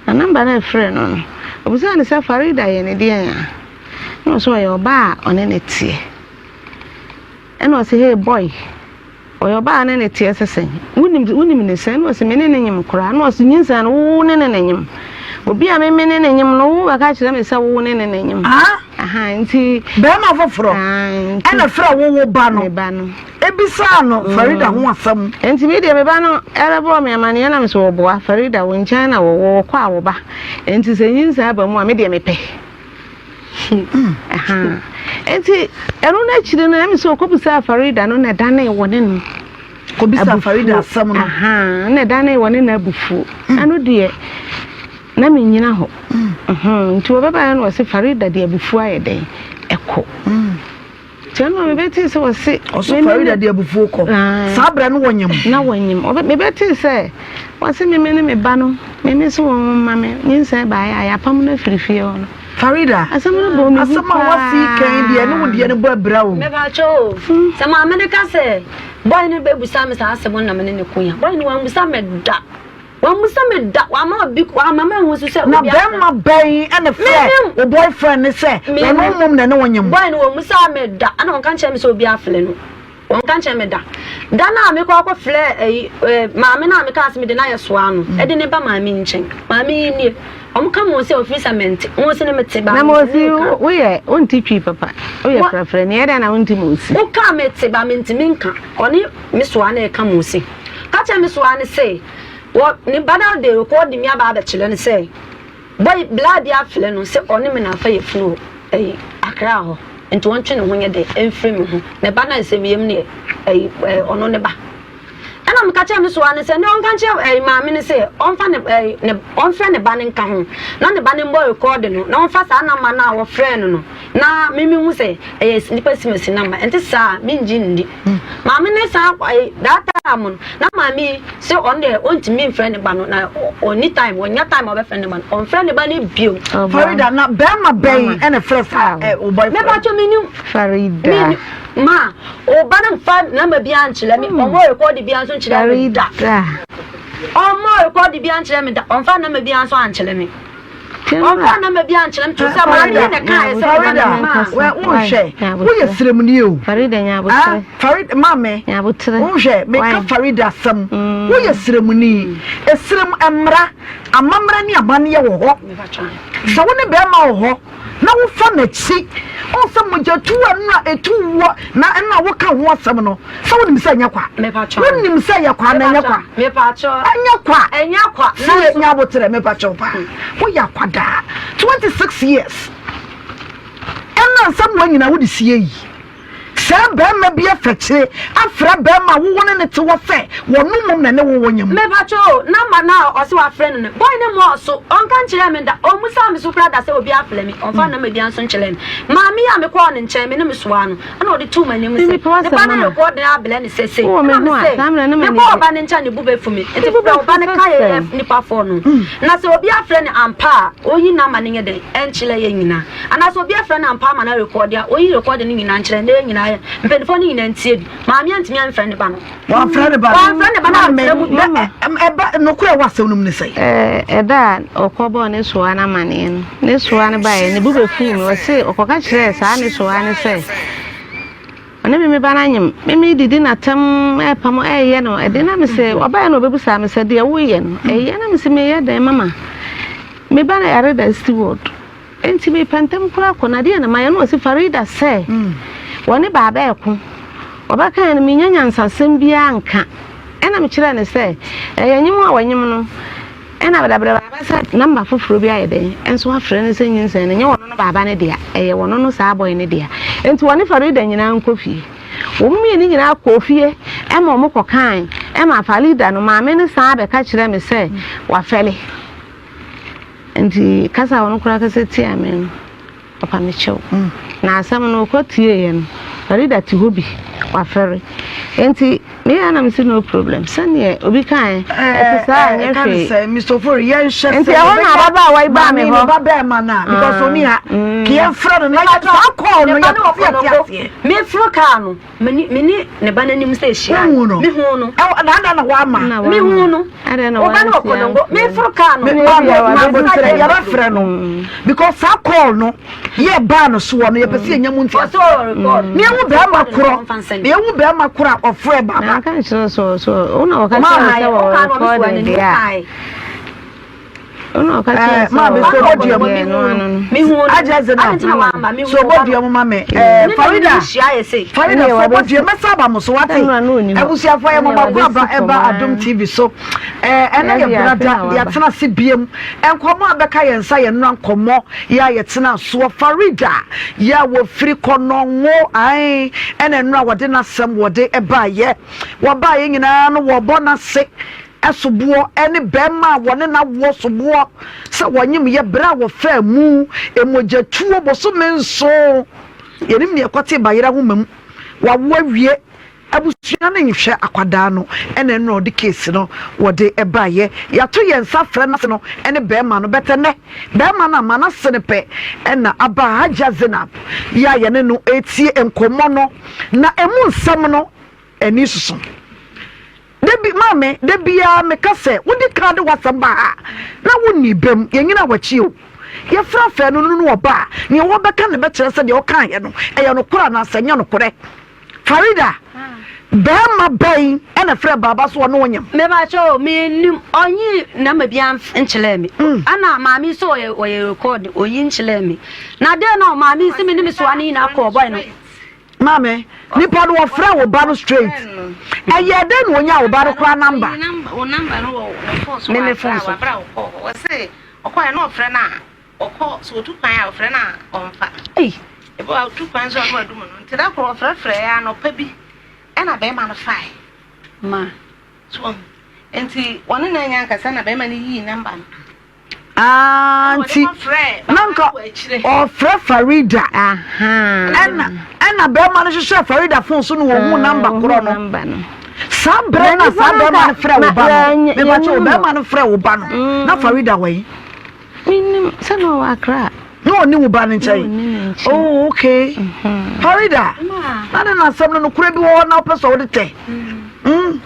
S5: Na namba no a ɛfrɛ no no ɔbisaa no sɛ Farida yɛ ne deɛn a? Ɛna ɔsɛ ɔyɛ ɔbaa a ɔne no teɛ. Ɛna ɔse hey boy, ɔyɛ ɔbaa a ne ne teɛ sɛ sɛn? Wonim wonim ne sɛn? Ɛna ɔse me ne ne nyem koraa. Ɛna ɔse nyinsɛn no wo ne ne na nyem. Obi a me me ne ne nyem no wo bɛka kyerɛ me sɛ wo ne ne na nyem.
S2: Ah?
S5: Aha nti.
S2: Bɛrima foforɔ ɛna frɛ wo wo ba no.
S5: Me ba no.
S2: Ebisaa no Farida ho asɛm.
S5: Nti me deɛ me ba no ɛbɛbɔɔ me amaneɛ na me sɛ ɔboa Farida wo nkyɛn na wɔwɔ wɔkɔ a wo ba. Nti sɛ nyinsɛn aba mu a me deɛ mepɛ. Nti ɛno no akyiri no ɛmi sɛ ɔkɔbisaa Farida no na ɛdanee wɔ ne no.
S2: Kɔbisa Farida asɛm no.
S5: Ahaa na ɛdanee wɔ ne no abufuo. Ɛno deɛ na mennyina hɔ. Nti wɔbɛbaeɛ no wɔse Farida de abufuo ayɛ dɛn ɛkɔ. Nti ɛno a mebɛtee sɛ wɔse.
S2: Ɔso Farida de abufuo kɔ. Saa berɛ no wɔnyem.
S5: Na wɔnyem. Mebɛtee sɛ wɔse meme ne me ba no meme se wɔn mma me nyinsɛn baeɛ a yɛapam no afiri fie hɔ no.
S2: Farida,
S5: Asɛm no bɔɔ me hu
S2: asɛm a woasi
S5: paa.
S2: kan yi deɛ ɛne wo deɛ no bɔ abira o.
S6: Mepakyɛ o, sɛ maame no ka sɛ boy no bɛbusa me saa asɛm no na me ne no ko a, boy no wambusa me da. Wambusa me da, wamma obi, wamma manhu nso sɛ
S2: Na
S6: obi afrɛ.
S2: bɛrima bɛn ɛna frɛ
S6: Menim.
S2: wo boyfriend ne sɛ
S6: Menim.
S2: ɔno mmom na ɛne wo nyem?
S6: Boy no wambusa me da, ɛna ɔnka nkyerɛ me sɛ obi afrɛ no. Wɔnka nkyerɛ me da. Da no a mekɔ akɔfrɛ ayi eh, maame no a mekaa sɛ mede no ayɛ soa no, mm. ɛde ne ba maame nkyɛn. Maame yi nie. Wɔn ka mo sɛ ofiri sɛ mente. Mo se ne mete ba.
S5: Na mo si woyɛ wonte twi papa. Woyɛ frɛfrɛ ne ɛdɛn na wonte mo si.
S6: Woka mete ba mentumi nka. Ɔne me soa na ɛka mo si. Ka kyerɛ me soa ne sɛ wɔ ne ba no de rekɔdi mi aba abɛkyerɛ no sɛ Boy bla bi afrɛ no sɛ ɔne me na afa yafunu wɔ ɛyi Accra hɔ nti ɔntwe ne ho nyɛ dɛn ɛmfiri me ho me ba no a ɛsɛ me yam no yɛ ɛyi ɛɛ ɔno ne ba ɛna meka kyerɛ me soa no sɛ ne ɔnka nkyerɛ ɛyi maame no sɛ ɔmfa ne ɛyi ne ɔmfrɛ ne ba no nka ho na ne ba no mbɔ rekɔɔde no na ɔmfa saa namba no a wɔfrɛ no no na mimi hu sɛ ɛyɛ nipa simasi namba ɛnte saa mengye ndi Maame no san kɔe that time no na maame yi sɛ ɔno deɛ ɔntumi mfrɛ ne ba no na ɔnni time ɔnya time a ɔbɛfrɛ ne ba no ɔmfrɛ ne ba no bio.
S2: Farida na bɛrima bɛn ɛna frɛ saa ɛ o boyfriend.
S6: Mepatwa mi nim.
S5: Farida.
S6: Mi ma ɔba no nfa namba bi ankyerɛ mi ɔmɔ rekɔdi bi nso nkyerɛ mi da. Ɔmɔ rekɔdi bi ankyerɛ mi da ɔmfa namba bi nso ankyerɛ mi. Ɔmfa nɔma bi ankyerɛ me to sɛ maame yi na ɛkaeɛ sɛ mema
S2: Farida,
S6: no maa.
S2: wonhwɛ, woyɛ sremni o.
S5: Farida nya aboterɛ.
S2: Ah, Farida, maame,
S5: Nya aboterɛ.
S2: wonhwɛ, meka Farida asɛm. Mm. Woyɛ sremni. Esrem mmara, amammerɛ ne amanneɛ wɔ hɔ. Sɛ wo ne bɛrima wɔ hɔ na wofa n'akyi, ɔn sɛ mogyatu a nna ɛtu woɔ na ɛna woka ho asɛm no, Sɛ wonim sɛ ɛnyɛ kwa. Wonim sɛ ɛyɛ kwa na ɛnyɛ kwa. Ɛnyɛ kwa.
S6: Ɛnyɛ kwa.
S2: Fie nya aboterɛ mepakyɛw paa. Woyɛ akwadaa. 26 years. Ɛna nsɛm wa nyinaa wode sie yi. Sɛ bɛrima bi afɛkyere afrɛ bɛrima a wowɔ ne ne te hɔ sɛ wɔno mmom na ne wowɔ nyɛ mu.
S6: Mepakyɛw namba no a ɔse wafrɛ no no boy no mmɔɔ so ɔnka nkyerɛɛ me da ɔmmusaa me so koraa da sɛ obi afrɛ me ɔmfa namba biara nso nkyerɛɛ me maame yi a mekɔɔ ne nkyɛn me ne me soaa no Ɛna ɔde too m'anim sɛ, ne ba no rekɔ den abrɛ no sesei. Ɛna mese, mekɔ ɔba no nkyɛn ne bo bɛfu me. Nti frɛ wo ba no ka yɛyɛ nnipa fɔɔ no. Na sɛ obi afrɛ no ampa a, ɔnyi n'ama no nyɛ dɛn nkyerɛ yɛn nyinaa. Anaasɛ obi afrɛ no ampa ama no arekɔɔde a, ɔnyi rekɔɔde no nyinaa nkyerɛ na yɛn nyinaa yɛ mpanimfoɔ no nyinaa ntie bi. Maame antumi amfrɛ ne ba no.
S2: Wamfrɛ ne ba no.
S6: Wamfrɛ ne ba no amfrɛ mu bi.
S2: Ɛba nokorɛ wɔ asɛm no mu ne sɛn?
S5: Ɛda a ɔkɔbɔɔ ne soa no amanneɛ no, ne soa no baeɛ, ne bo bɛfuu me. Ɔse ɔkɔka kyerɛɛ saa ne soa no sɛ, ɔne me me ba no anyem. Me medidi n'atam ɛrepam ɛreyɛ no ɛde na mese ɔbaeɛ na ɔbɛbisaa me sɛ deɛ woyɛ no ɛyɛ na mese meyɛ dɛn mama me ba no yare da steward. Enti mepɛ ntɛm koraa kɔ na deɛ na mayɛ no ɔse Farida sɛ wɔne baaba ɛko ɔbɛkaeɛ no mennya nyansasɛm biara nka ɛna mekyerɛɛ no sɛ ɛyɛ nyem a wɔnyem no ɛna brɛbrɛ baaba sɛ namba foforɔ bi ayɛ dɛn ɛnso afrɛ no sɛ nyinsɛn no nyɛ wɔno no baaba no dea ɛyɛ wɔno no saa bɔe no dea enti wɔne Farida nyinaa nkɔ fie wɔn mmienu nyinaa kɔɔ fie ɛma wɔn kɔkae ɛma Farida no maame no san bɛka kyerɛ me sɛ wafɛle Nti kasa a ɔno koraa kasa tiaa me no, ɔpa me kyɛw. Na asɛm no ɔkɔ tieeɛ no, Farida te hɔ bi, wafɛre. Nti meyɛ a na mese no problem, sɛdeɛ obi kaeɛ, ɛte saa a nyɛ hwee.
S2: Sɛ Mr. Ofori, yɛnhwɛ sɛ
S5: Nti ɛhɔ na ababaawa yi baa me
S2: maame
S5: hɔ.
S2: ne ba bɛrima no a, because ɔni ha, ka yɛmfrɛ no na yɛ saa call no
S6: Ne ba no wɔ
S2: yɛpɛ sɛ yɛte
S6: Konongo.
S2: aseɛ.
S6: Meforo kaa no, Me ne me ne ne ba n'anim sɛ ehyia.
S2: Wohu no?
S6: Mehu no.
S2: Ɛwɔ na adan na wama.
S6: Mehu no. Wo ba no wɔ Konongo. Meforo kaa no.
S2: Me ma ma ma yɛbɛfrɛ no because saa call no yɛ baa no soɔ no yɛpɛ sɛ yɛnya mu nti ase. Ne ehu bɛrima korɔ ne ehu bɛrima korɔ a ɔfrɛ baba.
S5: Na aka nkyerɛ so so wo na wɔka kyerɛ sɛ wɔ recording deɛ a.
S2: Eh, maame so bɔ dua mu. Agya dze na so bɔ dua mu ma me. Eh, Farida, Farida so bɔ dua mɛsa aba mo so wate. Abusuafo yɛ mo mako aba ɛba Adom TV so. Eh, ɛnɛ yɛ brada yɛatena ase biem. Nkɔmmɔ a bɛka yɛn nsa yɛ nnora nkɔmmɔ yɛ a yɛtena soɔ. Farida yɛ a wɔfiri kɔnɔngo ae ɛna nnora wɔde n'asɛm wɔde ɛbaayɛ. Wɔbaayɛ nyinaa no wɔbɔ n'ase soboɔ ne barima a wɔne no awoɔ soboɔ sɛ wɔnyem yɛ berɛ a wɔfaa mu mogyatuo bosome nson. Yɛnim deɛ ɛkɔtee bayerɛ ahoma mu. Wawo awie, abusua no nhwɛ akwadaa no ɛna ɛno ɔde case no wɔde baeɛ. Yɛato yɛn nsa frɛ n'ase no ne barima no but ɛnɛ barima no ama n'ase no pɛ ɛna aba Hajia Zainab yɛ a yɛne no retie nkɔmmɔ no na ɛmu nsɛm no ani soso. Da bi, maame, da biara meka sɛ, wodi kan de w'asɛm ba ha na wonni bem, yɛnnyina w'akyi o. Yɛfrɛ afɛɛ no no na ɔba a, nea wɔbɛka no bɛkyerɛ sɛ deɛ ɔkaeɛ no, ɛyɛ nokorɛ anaasɛ ɛnyɛ nokorɛ. Farida, barima bɛn na ɛfrɛɛ Baaba sɛ ɔne wo nyem?
S6: Mepakyɛ o, mennim, ɔnyii nɛma biara nkyerɛɛ me. Ɛna maame yi sɛ ɔyɛ ɔyɛ record, ɔyi nkyerɛɛ me. Na dɛn na maame yi sɛ me ne me soa no nyinaa kɔɔ boy no.
S2: Maame, nipa no wɔfrɛ wo ba no straight. Ɛyɛɛ dɛn na onyaa wo ba no koraa number?
S5: Wo number no wɔ ne phone so
S6: Me me phone so.
S5: Wabra wokɔ hɔ. Wɔse ɔkɔɛ na ɔfrɛ no a ɔkɔ sɛ otu kwan a ɔfrɛ no a ɔmfa.
S6: Ei.
S5: Ebi wɔ otu kwan nso a na wadum no. Nti da koro ɔfrɛfrɛ ya anɔpa bi ɛna bɛrima no fae.
S6: Ma.
S5: So wahu. Nti wɔne no anya ankasa na bɛrima no yii number no.
S2: Ah, nti na nka ɔfrɛ Farida. Ɛna ɛna bɛrima no hyehyɛ Farida fon so na wɔhu namba korɔ no. Saa berɛ na saa bɛrima no frɛ wo ba no. Mepakyɛ wo bɛrima no frɛ wo ba no. Na Farida wɔ yi.
S5: Menim sɛ na ɔwɔ Accra.
S2: Na ɔne wo ba no nkyɛn. Oh, okay. Farida, na ne na asɛm no nokorɛ bi wɔ hɔ na wopɛ sɛ wode tɛ. Mm.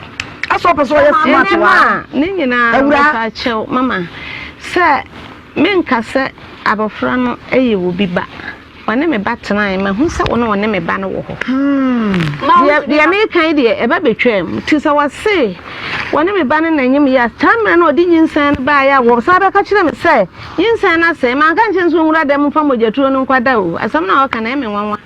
S2: Asɛ ɔpɛ sɛ ɔyɛ smart
S5: Ɛnɛ
S2: wa.
S5: ma ne nyinaa no
S2: Awura.
S5: mepa kyɛw mama sɛ menka sɛ abɔfra no yɛ obi ba ɔne me ba tenae mahu sɛ wo ne ɔne me ba no wɔ hɔ deɛ deɛ meka yi deɛ ɛba bɛtwam nti sɛ wɔse wɔne me ba no na nyem yɛ a saa mmerɛ no ɔde nyinsɛn no baeɛ a wɔsan bɛka kyerɛ me sɛ nyinsɛn no asɛe manka nkyerɛ no sɛ ɔnwura dɛm mfa mogyaturo no nkɔda o asɛm no a ɔka no ɛyɛ me nwanwa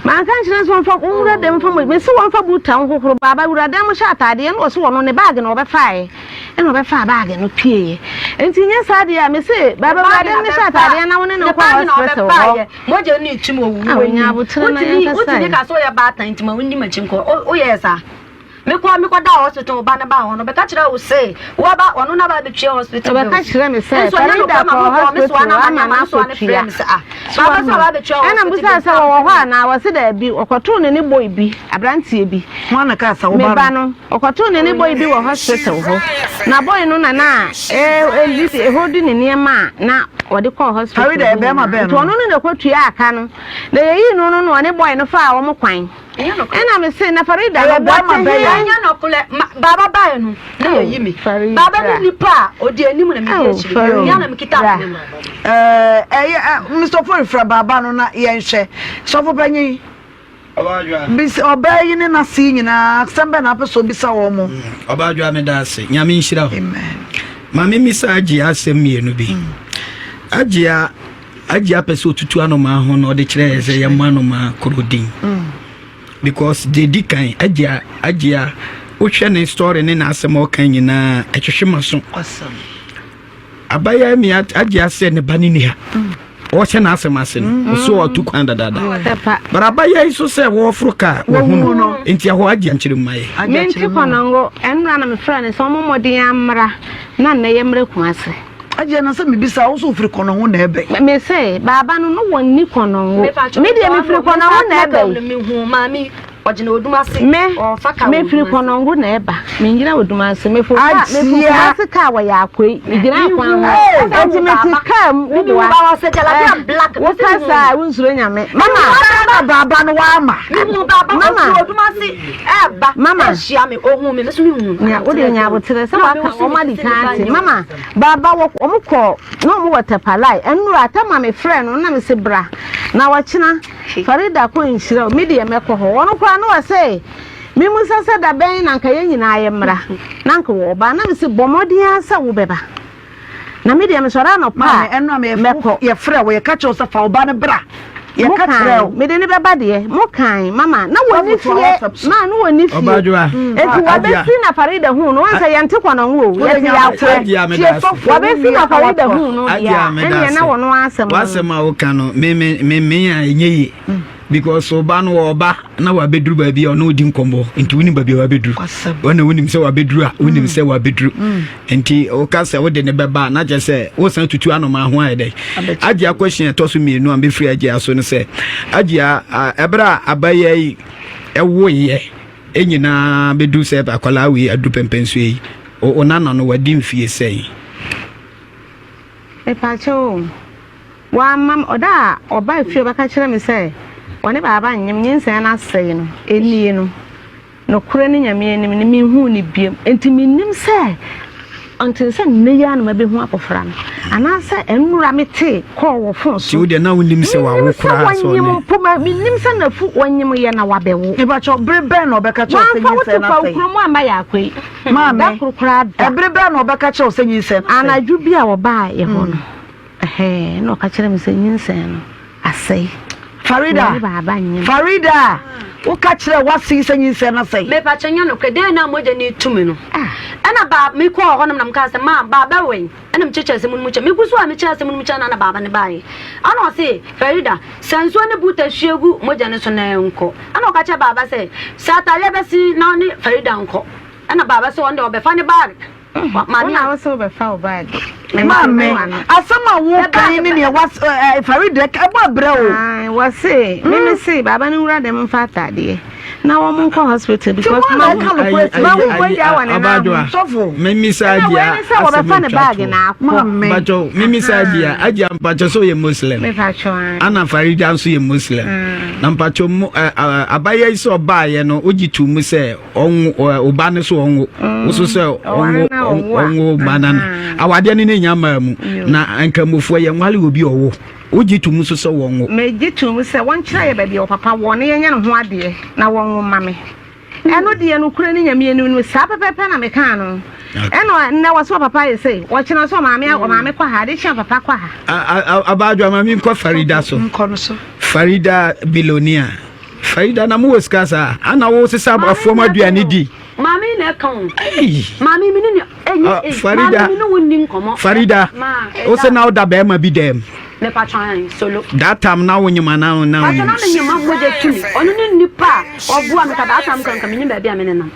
S5: Manka nkyerɛ no sɛ ɔmfa ɔnwura dɛm mfa mo mese wɔmfa buta nhohoro baaba wura dɛm hyɛ ataadeɛ na ɔse ɔno ne baage na ɔbɛfaeɛ ɛna ɔbɛfaa baage no pieeɛ nti nyɛ saa deɛ a mese baaba wura dɛm ne hyɛ ataadeɛ na wo ne no nkɔ hospital hɔ
S6: mogya ne tum owu
S5: a wonya abotere na yɛnkasa
S6: wotumi ka sɛ woyɛ baatan nti ma wonni makyi nkɔ woyɛɛ saa Mekɔ mekɔ da hospital wo ba no baa hɔ no ɔbɛka kyerɛ wo se waba ɔno na ba abɛtua hospital bills.
S5: Ɔbɛka kyerɛ me sɛ
S6: Nso ɛnyɛ
S5: Farida
S6: nokorɛ ma
S5: kɔɔ
S6: mokɔɔ me soa
S5: hospital
S6: no
S5: ama
S6: ama
S5: no
S6: me soa no frɛ
S5: akɔtua.
S6: me sɛ ah baaba sɛ ɔba abɛtua
S5: Ɛna
S6: hospital
S5: mbusaa
S6: bills
S5: sɛ wɔwɔ hɔ anaa wɔse daabi ɔkɔtoo ne ne boy bi aberanteɛ bi.
S2: Hwan na kaa sɛ wo
S5: Me
S2: ba
S5: ba
S2: no?
S5: no ɔkɔtoo ne ne boy bi wɔ hospital hɔ na boy no na na ɛhodi ne nneɛma a na ɔde kɔɔ hospital
S2: Farida
S5: hɔ
S2: yɛ bɛrima
S5: nyinaa
S2: bɛn
S5: nti
S2: no?
S5: ɔno no na ɛkɔtua aka no na yɛyii no no na ɔne boy no faa wɔn kwan. Ɛna me se na Farida
S2: Ɛyɛ
S5: no
S2: bɛrima
S5: wɔte
S2: bɛyɛ.
S5: he.
S6: Ɛnyɛ nɔkorɛ ma baaba baeɛ no na yɛyi me. Baaba ne nipa a ɔdi anim na medi akyire. Mea na mekita ne mu.
S2: Ɛyɛ Mr. Ofori frɛ baaba no na yɛnhwɛ. Sɔfo panyin. Bisa ɔbaa yi ne n'ase yi nyinaa asɛm bɛn na apɛ sɛ obisa wɔn mo.
S7: Ɔbaa dwa meda ase. Nyame nhyira wo.
S2: Amen.
S7: Ma memmisa Agyea asɛm mmienu bi. Agyea Agya pɛ sɛ ɔtutu anomaa ho na ɔde kyerɛ yɛ sɛ yɛmmɔ anomaa koro din mm. because deɛ di kan agya agya wohwɛ ne story ne n'asɛm a ɔka nyinaa ɛtwehwe ma so abayewa mi agye asɛ ne ba ne ni ha mm. ɔhyɛ n'asɛm ase no mm. ɔsɛ ɔtu kwan dadaada but abayewa yi so sɛ wɔforo kaa wɔhu no nti ɛhɔ agye nkyerɛ mu ayɛ.
S5: mente kɔnɔngo ɛnura na mefrɛ no sɛ ɔmo mmɔden amra na nnɛ yɛmmrɛ Kumase.
S2: Agye na sɛ mebisa wo so wofiri kɔnɔngo na ɛbɛn.
S5: Me se baaba no no wɔn ni kɔnɔngo. Me deɛ mefiri kɔnɔngo na ɛbɛn. Me mefiri kɔnɔngo na ɛba. Mengyina Odumase. Mefo kaa mefo Kumase kaa wɔ yɛ akoe. Megyina kwan ho. Enti mete kaa mu woboa. Wo kasa a wonsuro nyame. Mama.
S2: Na baaba no wama.
S5: Mama. Mama. Nya wo deɛ nya aboterɛ sɛ waka wɔn adi kan ate. Mama. Baaba wɔ wɔn kɔ na wɔn wɔ Tɛpalae ɛnora tɛma me frɛ no na me se bra na ɔkyena Farida kɔ nhyira o me deɛ mɛkɔ hɔ ɔno koraa na ɔse me musa sɛ dabɛn na nka yɛn nyinaa yɛ mmra na nka wɔ ɔba na me se bɔ mmɔden ara sɛ wo bɛba. Na me deɛ mesɔre anɔpa a mɛkɔ.
S2: Yɛfrɛ wo, yɛka kyerɛ wo sɛ fa wo ba no bra. Yɛka kyerɛ wo.
S5: Mede ne bɛba deɛ, mo kan mama na wɔni fie, ma na wɔni fie. Eti wɔbɛsi na Farida hu no, wɔn sɛ yɛnte kɔnɔngo o, yɛte yɛakorɛ. Wɔbɛsi na Farida hu no deɛ a, ɛneɛ na wɔn asɛm.
S7: W'asɛm a woka no, me me me me a ɛnyɛ yie. Because ɔba no ɔba na wabɛduru baabi a ɔne odi nkɔmmɔ nti wonim baabi a wabɛduru ɔna wonim sɛ wabɛduru a wonim sɛ wabɛduru nti woka sɛ wode ne bɛba a na kyerɛ sɛ wosan tutu anomaa ho ayɛ dɛ agyea question ɛtɔ so mmienu a mɛfiri agyea so no sɛ agyea ɛberɛ a abayɛ yi ɛwoeɛ nyinaa bɛduru sɛ akwadaa wei aduru pɛmpɛnsoɔ yi wo nana no wadi mfie sɛn?
S5: Mepakyɛw o, wamma me, ɔda a ɔbaa fie ɔbɛka kyerɛ me sɛ ɔne baaba nyem, nyinsɛn no asɛe no, nie no, nokorɛ ne Nyame anim no, menhuu no biom. Enti mennim sɛ until sɛ nnɛ yi ara na mabɛhu abɔfra no, anaasɛ nnora metee kɔɔ wɔ fon so.
S7: Nti wo deɛ na wonim sɛ wawo
S5: Mennim sɛ
S7: koraa sɛ
S5: wɔnyem
S7: ɔne.
S5: mpo, ma mennim sɛ nafu wɔnyem yɛ na wabɛwo.
S2: Mepakyɛw, bere bɛn na ɔbɛka kyerɛ wo sɛ
S5: Wamfa wo
S2: nyinsɛn
S5: to
S2: no
S5: kwa wo
S2: asɛe?
S5: kurom amma yɛ akɔ yi.
S2: Maame,
S5: Da koro koraa da.
S2: ɛbere bɛn na ɔbɛka kyerɛ wo sɛ nyinsɛn no asɛe?
S5: Anadwo bi a ɔbaa yɛ hɔ no, ɛhɛɛ, na ɔka kyerɛ me sɛ nyinsɛn no asɛe.
S2: Farida,
S5: Wɔne baaba nyem.
S2: Farida, woka kyerɛ w'ase yi sɛ nyinsɛn no asɛe?
S6: Mepakyɛ nyɛ nokorɛ, dɛn na mogya no retu me no? Ɛna baa, mekɔɔ hɔnom na mekaa sɛ, Maa, baaba wɔ he? Ɛna mekyerɛkyerɛ asɛm no mu kyerɛ, megu so a mekyerɛ asɛm no mu kyerɛ no na baaba no baeɛ. Ɛna ɔse, Farida, sa nsuo ne buta hwie gu mogya no so na ɛnkɔ. Ɛna ɔka kyerɛɛ baaba sɛ, Sɛ atadeɛ bɛsen na ɔne Farida nkɔ. Ɛna baaba sɛ ɔno deɛ ɔbɛfa ne bag.
S5: Wo na wo sɛ wobɛfa wo bag.
S2: Maame, asɛm a woka yi ne nea was Farida ka ɛbɔ abira o.
S5: Wɔse, meme se baaba no nwura dɛm mfa ataadeɛ na wɔn nkɔ hospital because ma
S2: ɛka no kɔ
S5: ma wo mogya wɔ ne nan ho.
S2: Sɔfo.
S7: Mimisa
S5: Ɛna
S7: agyia
S5: wei ne sɛ wɔbɛfa ne bag na akɔ.
S2: Maame.
S7: Mpacho, mimisa agyia, agyia mpacho sɛ ɔyɛ Muslim.
S5: Mepacho.
S7: Ana Farida nso yɛ Muslim. Na mpacho mu abayɛ yi sɛ ɔbaayɛ no, wogye to mu sɛ ɔnwo ɔba no so ɔnwo. Woso sɛ ɔnwo ɔnwo ba na awadeɛ no ne nya maa mu. Na nkramofoɔ yɛ nwale obi ɔwo. Wogye to mu nso sɛ wɔnwo.
S5: Megye to mu sɛ wɔnkyerɛ yɛ baabi a ɔpapa wɔ na yɛnyɛ ne ho adeɛ na wɔnwo ma me. Ɛno deɛ nokorɛ ne Nyame anim no saa pɛpɛpɛ na mekaa no. Ɛna nnɛ wɔ sɛ ɔpapa yɛ sei, ɔkyena sɛ ɔmaame ɔmaame kɔ ha, ade kye a papa kɔ
S7: ha. Abaadwa ma menkɔ Farida so. Farida Bilonia. Farida na mowɔ sika saa ana wo sesa afuom aduane di.
S6: Maame na ɛka o. Maame mi ne ne enye.
S7: Farida
S6: Maame mi ne wo nni nkɔmɔ.
S7: Farida o sɛ na woda bɛrima bi dɛm.
S6: Mepa twan solo.
S7: That time na wo nyima na na wo.
S6: Pacho na me nyima mogya tumi. Ɔno ne nipa a ɔboa me ka that time kora nka menim baabi a me nenam.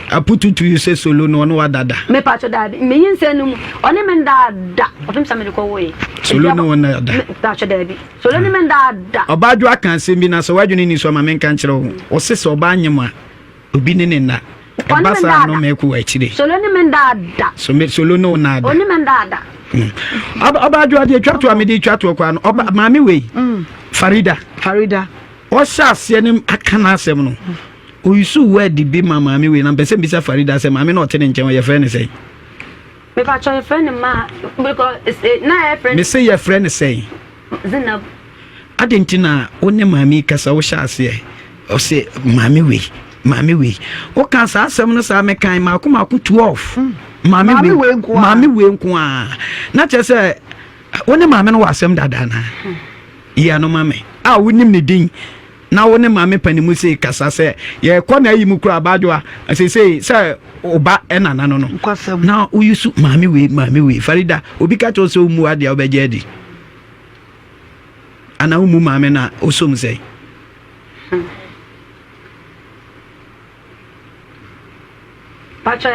S7: Aputu to you sɛ solo no ɔne wadada.
S6: Mepa cho daabi me nyinsɛn no mu ɔne me ndaa da ɔpem sɛ mede kɔ woe.
S7: Solo ne wo ndaa da.
S6: Mepa cho daabi. Solo ne me ndaa da.
S7: Ɔbaa dwo aka asɛm bi na sɛ w'adwene ni so ama menka nkyerɛ wo. Ɔse sɛ ɔbaa nyem a obi ne ne nna. Ɛba saa no mɛko wɔ akyire.
S6: Solo ne me ndaa da.
S7: Solo ne wo naa da.
S6: Ɔne me ndaa da.
S7: Ɔbaa dwo adeɛ twa to a mede twa toɔ koraa no ɔba maame wei Farida.
S2: Farida.
S7: Ɔhyɛ aseɛ ne aka n'asɛm no oyusu word bi ma maame wei na mpɛ sɛ mbisa Farida sɛ maame na ɔte ne nkyɛn yɛfrɛ ne sɛn.
S6: Mepakyɛ yɛfrɛ ne ma because na yɛfrɛ.
S7: Mese yɛfrɛ ne sɛn.
S6: Zinab.
S7: Adɛn nti na wo ne maame yi kasa wohyɛ aseɛ ɔse maame wei maame wei woka saa asɛm no saa mekan maako maako 12 hmm. maame wei maame wei nko a na kyerɛ sɛ wo ne maame no wɔ asɛm dada na hmm. yi ano ma me a wonim ne din na wo ne maame panimu sei kasa sɛ yɛkɔ na ayi mu kura abadwoa sesei sɛ ɔba ɛnana no no na woyi so maame wei maame wei farida obi ka kyerɛ sɛ womu adeɛ a wobɛgye adi Ana wo mu maame na osom sɛn?
S6: Pacho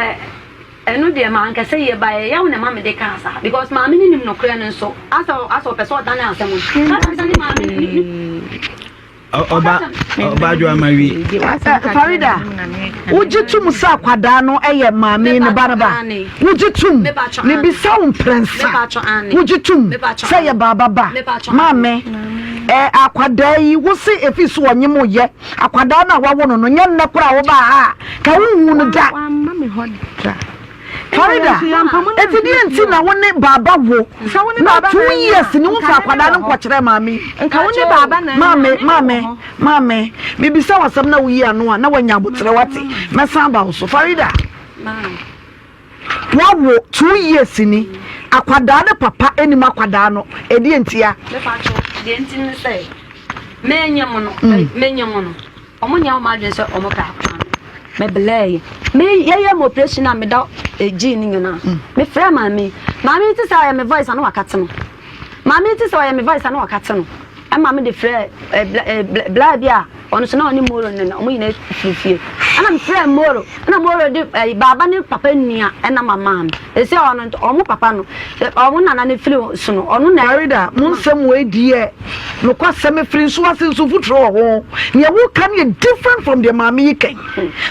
S6: ɛno deɛ mankɛsɛ yie ba ɛyɛ wo na ɛma mede kaa saa because maame no nim nokorɛ no nso asɛ asɛ ɔpɛ sɛ ɔdane asɛm no kasa ne maame no
S7: Ɔba ɔba adwo ama wie.
S2: Farida, wogye tom sɛ akwadaa no yɛ maame ne ba no ba? Wogye tom? Mebisa wo mprɛnsa. Wogye tom sɛ yɛ baaba ba? Maame, ɛ akwadaa yi wo se efi so ɔnye mo yɛ akwadaa no a wawo no no nyɛ nnɛ koraa wobaa ha a ka wonhu no da. Farida, eti deɛ nti na wo ne baaba wo na two years ni wo nfa akwadaa no nkɔkyerɛ maame yi. Maame, maame, maame, mebisa w'asɛm na woyi ano a na wanya aboterɛ wate. Mɛsan aba wo so. Farida, wawo two years ni. Akwadaa no papa nnim akwadaa no. Ɛdeɛ ntia?
S6: Mepa kyɛw, deɛ nti ne sɛ, menyɛ mo no, menyɛ mo no, ɔmo nyɛ ɔmo adwene sɛ ɔmo pɛ akwadaa no. Me blɛɛ yi, me yɛyɛ mo operation a meda gyii ne nyinaa. Me frɛ maame, maame ti sɛ ɔyɛ me voice ano wakate no. Maame ti sɛ ɔyɛ me voice ano wakate no. Ɛma me de frɛ bla bi a ɔno nso na ɔne Moro ne no ɔmo nyinaa firi fie. Ɛna me frɛ Moro, ɛna Moro de ɛyi baaba ne papa nua ɛna ma maa me. Esi ɔno ɔmo papa no ɔmo nana ne firi so no ɔno na.
S2: Farida, mo nsɛm wei deɛ nokwasɛm ɛfiri nso ase nso mfuturo wɔ ho. Nea woka no yɛ different from deɛ maame yi kan.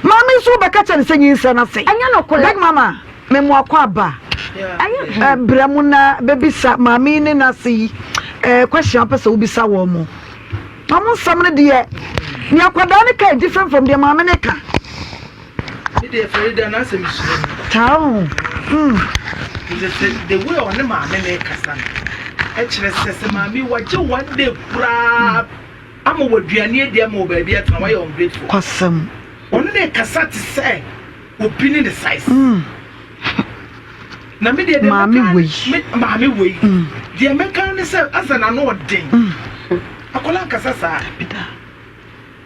S2: Maame nso wobɛka kyerɛ no sɛ nyinsɛn no ase.
S6: Ɛnyɛ nokorɛ.
S2: Big mama, me mo akɔ aba. Brɛ mo na bɛbisa maame yi ne n'ase yi question apɛ sɛ wobisa wɔn mo. Na mo nsɛm no deɛ, nea akwadaa no ka yɛ different from deɛ maame no ka.
S8: Me deɛ Farida n'asɛm suro no.
S2: Taa ho. Mm.
S8: Sɛ sɛ the way ɔne maame no kasa no, ɛkyerɛ sɛ sɛ maame wagye one day koraa ama wɔ aduane adi ama wɔ baabi atena wayɛ ungrateful.
S2: Kwasɛm.
S8: Ɔne ne kasa te sɛ obi ne ne size. Mm. Na me deɛ deɛ
S2: maame wei.
S8: Me maame wei. Mm. Deɛ mɛka ne sɛ asa n'ano ɔden. Mm. Akwadaa nkasa saa.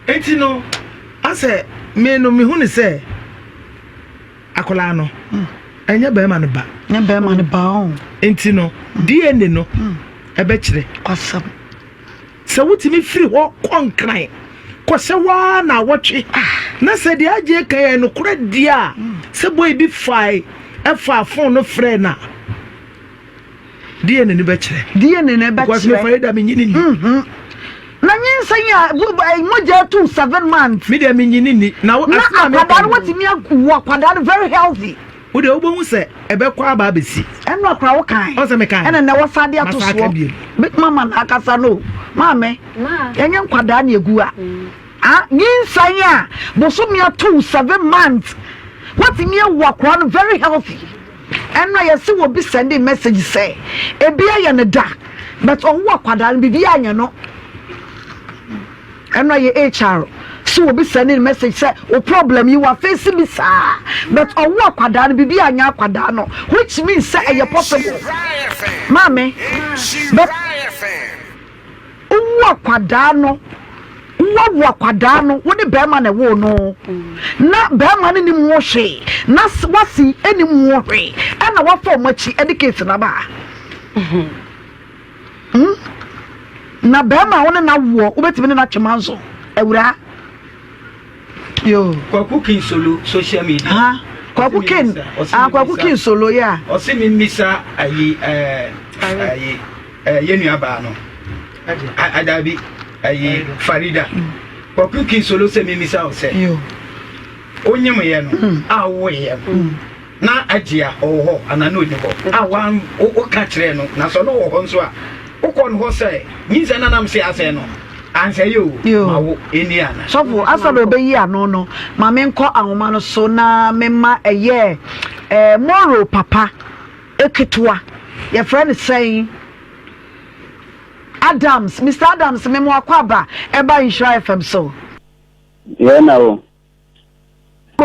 S8: Enti no, asɛ me no mehu ne sɛ akwadaa no ɛnyɛ bɛrima no ba.
S2: Nyɛ bɛrima no ba o.
S8: Enti no DNA no ɛbɛkyerɛ.
S2: Kwasɛm.
S8: Sɛ wotumi firi hɔ kɔ Nkran kɔhyɛ waa na awɔtwe na sɛ deɛ agye kan yɛ nokorɛ deɛ a sɛ boy bi fae ɛfaa fon no frɛ na DNA no bɛkyerɛ.
S2: DNA no bɛkyerɛ.
S8: Because me Farida me nyini ni.
S2: Mhm. Na nyinsɛn a mogya atu 7 months.
S8: Me deɛ me nyini ni.
S2: Na na akwadaa no watumi awu akwadaa no very healthy.
S8: Wo deɛ wobɛhu sɛ ɛbɛkɔ aba abɛsi.
S2: Ɛno akora wo kan.
S8: Ɔsɛ me kan.
S2: Ɛna na wɔsa de ato soɔ. Big mama na akasa no. Maame. Yɛnyɛ nkwadaa na egu a. Ah, nyinsɛn a bosome ato 7 months. Watumi awu akwadaa no very healthy. Ɛno a yɛse wɔ bi sending message sɛ ebi ayɛ no da but ɔwo akwadaa no biribi anyɛ no. Ɛno a yɛ HR so wɔ bi sending message sɛ o problem yi wa face bi saa but ɔwo akwadaa no biribi anyɛ akwadaa no, which means sɛ ɛyɛ possible, maame, but wowo akwadaa no, wowawo akwadaa no, wo ne bɛrima na ɛwoo no na bɛrima no nim ho hwee na wasi nim ho hwee ɛna wafa ɔmo akyi ɛde case na ba Na bɛrima a wo ne na woɔ wobɛtumi ne no atwe manso awuraa yo.
S7: Kwaku King Solo social media.
S2: Ha Kwaku King, ah, Kwaku King Solo ya.
S7: Ɔsi mi mmisa ayi ɛɛ ayi ɛɛ yɛ nua baa no. Adabi ayi Farida. Kwaku King Solo sɛ mi mmisa ɔsɛ.
S2: Yo.
S7: Onyim yɛ no a wo yɛ no. Na agye a ɔwɔ hɔ anaa na ɔnni hɔ a wan woka kyerɛɛ no, na sɛ ɔno wɔ hɔ nso a wokɔ no hɔ sɛ nyinsɛn no anam se asɛe no ansɛe o ma wo ɛni ana.
S2: Sɔfo, ansa na ɔbɛyi ano no, ma menkɔ ahoma no so na memma ɛyɛ eh, Moro papa ketewa, yɛfrɛ no sɛn? Adams, Mister Adams, mema wakɔ aba ɛba Nhyira FM so.
S9: Yɛ na o.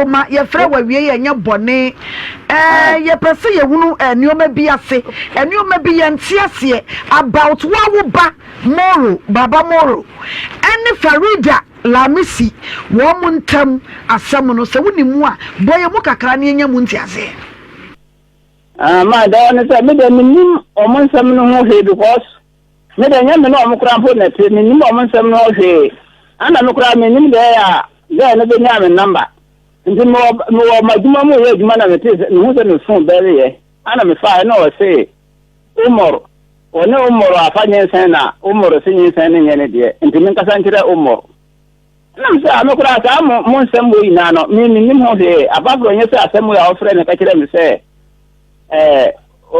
S2: Ma yɛfrɛ wɔ awiei ɛnyɛ bɔne. Ɛɛ yɛpɛ sɛ yɛhunu nneɛma bi ase. Nneɛma bi yɛnte aseɛ about wo a wo ba Moro, Baba Moro ɛne Farida Lamisi wɔn ntam asɛm no. Sɛ wonim mu a, bɔ yɛn mu kakra na yɛnya mu nteaseɛ.
S9: Ah, ma da ne sɛ me deɛ menim wɔn nsɛm no ho hwee because me deɛ nyɛ me ne wɔn koraa mpo na ɛte, menim wɔn nsɛm no ho hwee. Ana me koraa menim deɛ ɛyɛ a girl no bɛnyaa me number. Nti mewɔ mewɔ m'adwuma mu yɛ adwuma na mete sɛ mehu sɛ me phone bɛreyɛ. Ana mefaeɛ na ɔse Umar, ɔne Umar afa nyinsɛn na Umar se nyinsɛn no nyɛ ne deɛ nti menkasa nkyerɛ Umar. Ɛna me sɛ, ah, me koraa saa mo mo nsɛm wei nyinaa no, me mennim ho hwee. Apart from nyɛ sɛ asɛm wei a ɔfrɛ me ka kyerɛ me sɛ ɛɛ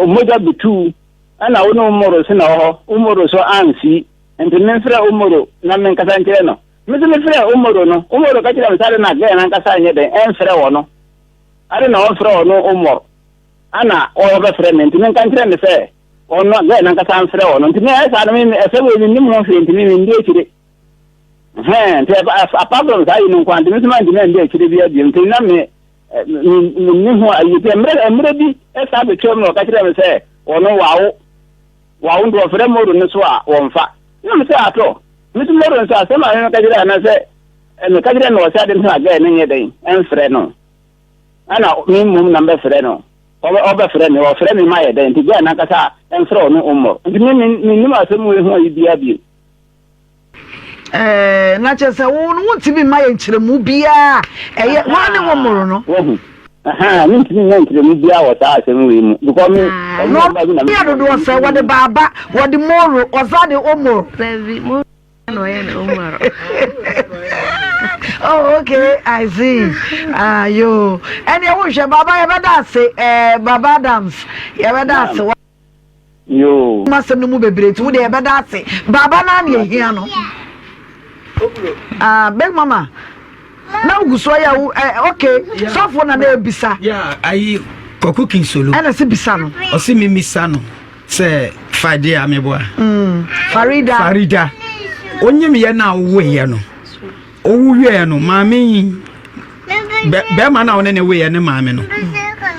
S9: mogya betu ɛna wo ne Umaru so na wɔ hɔ, Umaru so amfi, nti memfrɛ Umaru na menkasa nkyerɛ no. Me nso mefrɛɛ Umaru no, Umaru ka kyerɛɛ me sɛ ade na girl no ankasa nyɛ dɛn ɛmfrɛ wɔ no, ade na ɔmfrɛ ɔno Umaru, ana ɔbɛfrɛ me, nti menka nkyerɛ no sɛ ɔno girl no ankasa mfrɛ wɔ no. Nti me ɛyɛ saa no, me ɛsɛ wei mennim ho hwee, nti me mendi akyire. Hɛn, nti apart from saa yi no nko a, nti me nso mantumi andi akyire biara bio, nti na me menni ho ayi. Nti mmerɛ mmerɛ bi saa bɛtwam na ɔka kyerɛɛ me sɛ. ɔno wawo wawo nti ɔfrɛ Moro no so a wɔmfa. Na me sɛ atɔ me so Moro nso asɛm a meka kyerɛ ana sɛ meka kyerɛ no ɔsɛ ade nti na gɛɛ no nyɛ dɛn ɛmfrɛ no ɛna me mmom na mbɛfrɛ no ɔbɛfrɛ me ɔfrɛ me ma yɛ dɛn nti gɛɛ nankasa ɛmfrɛ ɔno Umar nti me mennim asɛm wei ho ayi biara bio.
S2: Ɛɛ, na kyerɛ sɛ wo no wontumi mma yɛ nkyerɛmu biara ɛyɛ wɔn ne wo mmoro no.
S9: Wahu. Ahaa, mentumi nyɛ nkyerɛmu biara wɔ saa asɛm wei mu because me.
S2: Na ɔmo yɛ dodoɔ sɛ wɔde baaba, wɔde moro, ɔsan de omoro.
S5: Dabi, moro na ɔyɛ no omoro.
S2: Oh, okay, I see. Ah, yo. Ɛnna ɛwo nhwɛ baaba yɛbɛda ase ɛɛ eh, Baba Adams yɛbɛda ase.
S9: Yoo.
S2: Mo asɛm no mu bebree nti wo deɛ yɛbɛda ase. Baaba naa na ehia no. Ah, big mama. Na wogu so ayɛ wo eh, okay. Sɔfo na na ebisa.
S7: Yeah, ayi Kwaku Kinsolo.
S2: Ɛna se bisa no.
S7: Ɔse me misa no sɛ Fade a meboa.
S2: Mm, Farida.
S7: Farida. Onyim yɛ na woyɛ no. Owu wieɛ no, maame yi, bɛrima no a ɔne ne weeɛ ne maame no,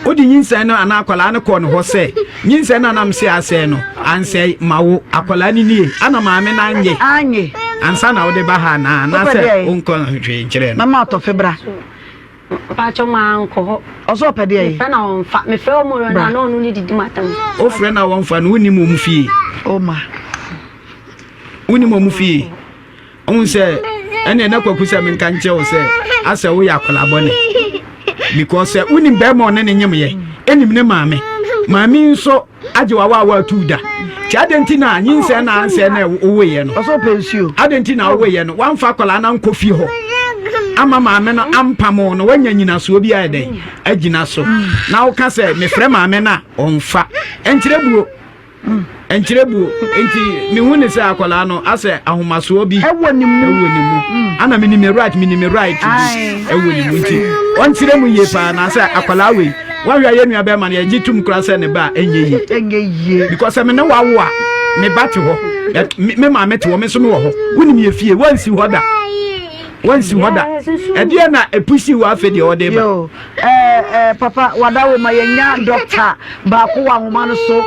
S7: wode nyinsɛn no anaa akwadaa no kɔɔ ne hɔ sɛ nyinsɛn no anam sɛ asɛe no ansɛe ma wo akwadaa no nie ana maame no anye
S2: anye
S7: ansa na wode ba ha anaa anaasɛ wonkɔ hwee nkyerɛ no
S2: mama atɔfe bra
S6: mpakyɛ maa nkɔ hɔ
S2: ɔsɛ ɔpɛ deɛ yi
S6: mefrɛ na wɔmfa mefrɛ wɔn mmerɛ na na ɔno ne didi matam
S7: wofrɛ na wɔmfa no wonim wɔn fie
S2: oma
S7: wonim wɔn fie Wohu sɛ ɛne ɛna kwaku sɛ menka nkyerɛ wo sɛ asɛ woyɛ akwadaa bɔne because sɛ wonim bɛrima ɔne ne nyemyɛ ɛnim ne maame maame nso agye wawa a waatu da nti adɛn nti na nyinsɛn na ansɛ na wowoeɛ no adɛn nti na wowoeɛ no woamfa akwadaa no ankɔ fie hɔ ama maame no ampamo no woanya nyinasoɔ bi ayɛ dɛn agyina so na woka sɛ mefrɛ maame no a ɔmfa ɛnkyerɛ buo Ɛnkyerɛ buo nti mehu ne sɛ akwadaa no asɛ ahomasoɔ bi
S2: ɛwɔ ne mu
S7: ɛwɔ ne mu mm. ana menim me right menim me right bi ɛwɔ ne mu nti ɔnkyerɛ mu yie paa na sɛ akwadaa wei wahwɛ ayɛ nua bɛrima no yɛgye tum koraa sɛ ne ba a ɛnyɛ yie
S2: ɛnyɛ yie
S7: because sɛ me ne wawo a me ba te hɔ me maame te hɔ me nso me wɔ hɔ wonim yɛ fie wansi hɔ da wansi hɔ da ɛdeɛ na ɛpusi wɔ afei deɛ ɔde ba
S2: Eh eh papa wada wo ma yɛnya doctor baako wɔ ahoma no so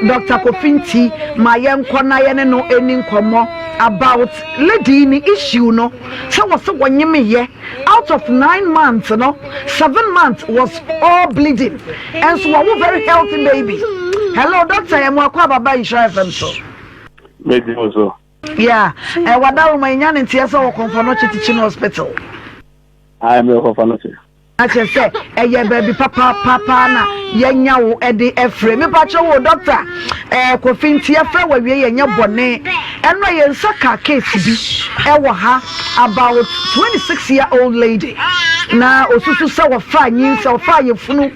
S2: Doctor Kofi Nti ma yɛnkɔ na yɛne no ɛni nkɔmmɔ about lady ne issue no sɛ wɔ sɛ wɔnyemeyɛ out of 9 months no 7 months was all bleeding ɛnso wɔwo very healthy baby hello doctor yɛ mo akɔ ababa Nhyira FM so.
S9: Medi wo so.
S2: Yeah, eh, wada wo ma yɛnya ne nteɛ sɛ wɔ Kɔmfɔnɔkye Teaching Hospital.
S9: Ae me kɔfa no kyɛ.
S2: Na kyerɛ sɛ ɛyɛ baabi papaapa na yɛanya wo de afire. Mepa kyɛw o doctor eh, Kofi nti yɛfrɛ wo awie yɛnyɛ bɔne. Ɛno a yɛn nsa kaa case bi ɛwɔ ha about 26 year old lady na osusu sɛ wɔfaa nyinsɛ ɔfaa yɛfunu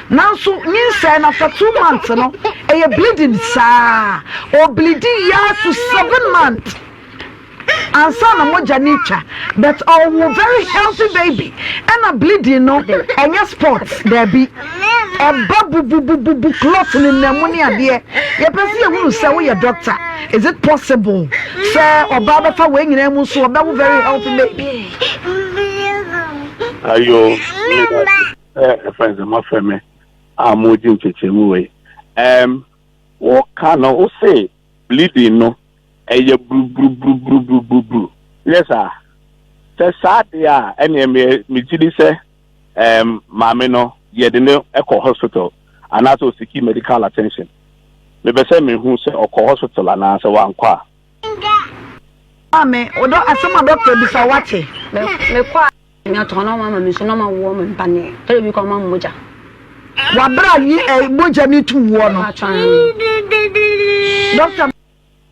S2: nanso nyinsɛn no after 2 months no ɛyɛ bleeding saa ɔbleedi yaa to 7 months ansa na mogya no retwa but ɔwo very healthy baby ɛna bleeding no ɛnyɛ spot daabi ɛba bububububu clot ne nam mu ne adeɛ yɛpɛ sɛ yɛhunu sɛ woyɛ doctor is it possible sɛ ɔbaa bɛfa wei nyinaa mu nso ɔbɛwo very healthy baby.
S9: Ayo, ɛfɛn sɛ mafrɛ me a mogye nkyekyɛmu wei. Um, woka no wo se bleeding no ɛyɛ buruburuburuburuburuburu. Nyɛ saa? Sɛ saa deɛ a, ɛneɛ me megye di sɛ ɛɛm maame no yɛde no kɔ hospital anaasɛ ɔsiki medical attention. Mepɛ sɛ mehu sɛ ɔkɔ hospital anaa sɛ wankɔ a.
S2: Maame, wodɔ asɛm a dɔkta bisa wate?
S6: Mekɔ a me atɔ na ɔma ma me nsu na ɔma woɔ me mpaneɛ tɔrɔ bi kɔ ɔma me mogya.
S2: Wabra yi ɛ mogya ne tu woɔ no. Dɔkta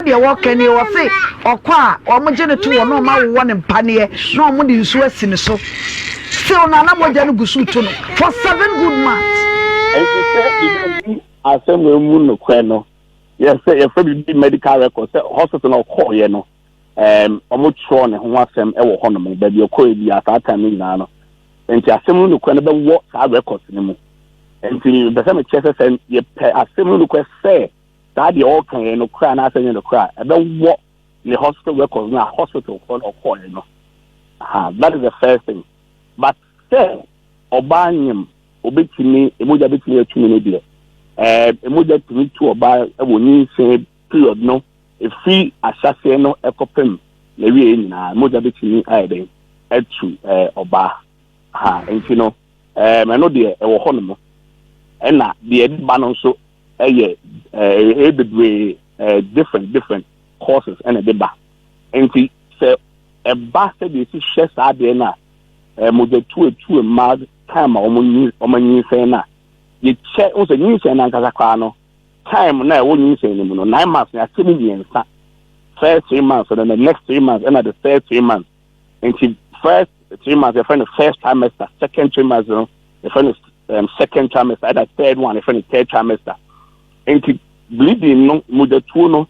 S2: deɛ wɔka nie wɔse ɔkɔ a wɔn gye ne to wɔ na wɔn awowɔ ne mpaneɛ na wɔn de nsuo asi ne so still na na mogya no gu so tu no for 7 good months.
S9: Nti sɛ yɛbɛhu asɛm wei mu nokorɛ no, yɛsɛ yɛfrɛ biribi medical record sɛ hospital na ɔkɔɔyɛ no um, wɔn twerɛ ne ho asɛm wɔ hɔnom baabi ɔkɔɔyɛ bi a saa time no nyinaa no nti asɛm no nokorɛ no bɛwɔ saa records no mu nti mepɛ sɛ mekyerɛ sɛ sɛ yɛpɛ asɛm no nokorɛ sɛ saa deɛ ɔreka yɛ nokorɛ anaasɛ nyɛ nokorɛ a ɛbɛwɔ ne hospital records no a hospital kɔ na ɔkɔɔyɛ no aha that is the first thing but sɛ ɔbaa nyim obetumi mogya betumi atumi no deɛ. Ɛɛ mogya tumi tu ɔbaa wɔ nyinsɛn period no ɛfiri ahyɛaseɛ no kɔpem n'awieɛ nyinaa mogya bɛtumi ayɛ dɛn atu ɛɛ ɔbaa ha nti no ɛɛ ɛno deɛ ɛwɔ hɔ nom ɛna deɛ ɛde ba no nso ɛyɛ ɛɛ ɛyɛ bebree ɛɛ different different causes ɛna ɛde ba nti sɛ ɛba sɛdeɛ esi hwɛ saa adeɛ no a ɛɛ mogya tu etu mmaa time a wɔn nyi wɔn anyinsɛn no a yɛkyɛ n sɛ nyinsɛn no ankasa koraa no time na ɛwɔ nyinsɛn no mu no 9 months na yɛakyɛ mu mmiɛnsa. First 3 months no, the next 3 months, ɛna the third 3 months. Nti first 3 months yɛfrɛ no first trimester, second 3 months no yɛfrɛ no second trimester, ɛna third one yɛfrɛ no third trimester. Nti bleeding no, mogyatuo no,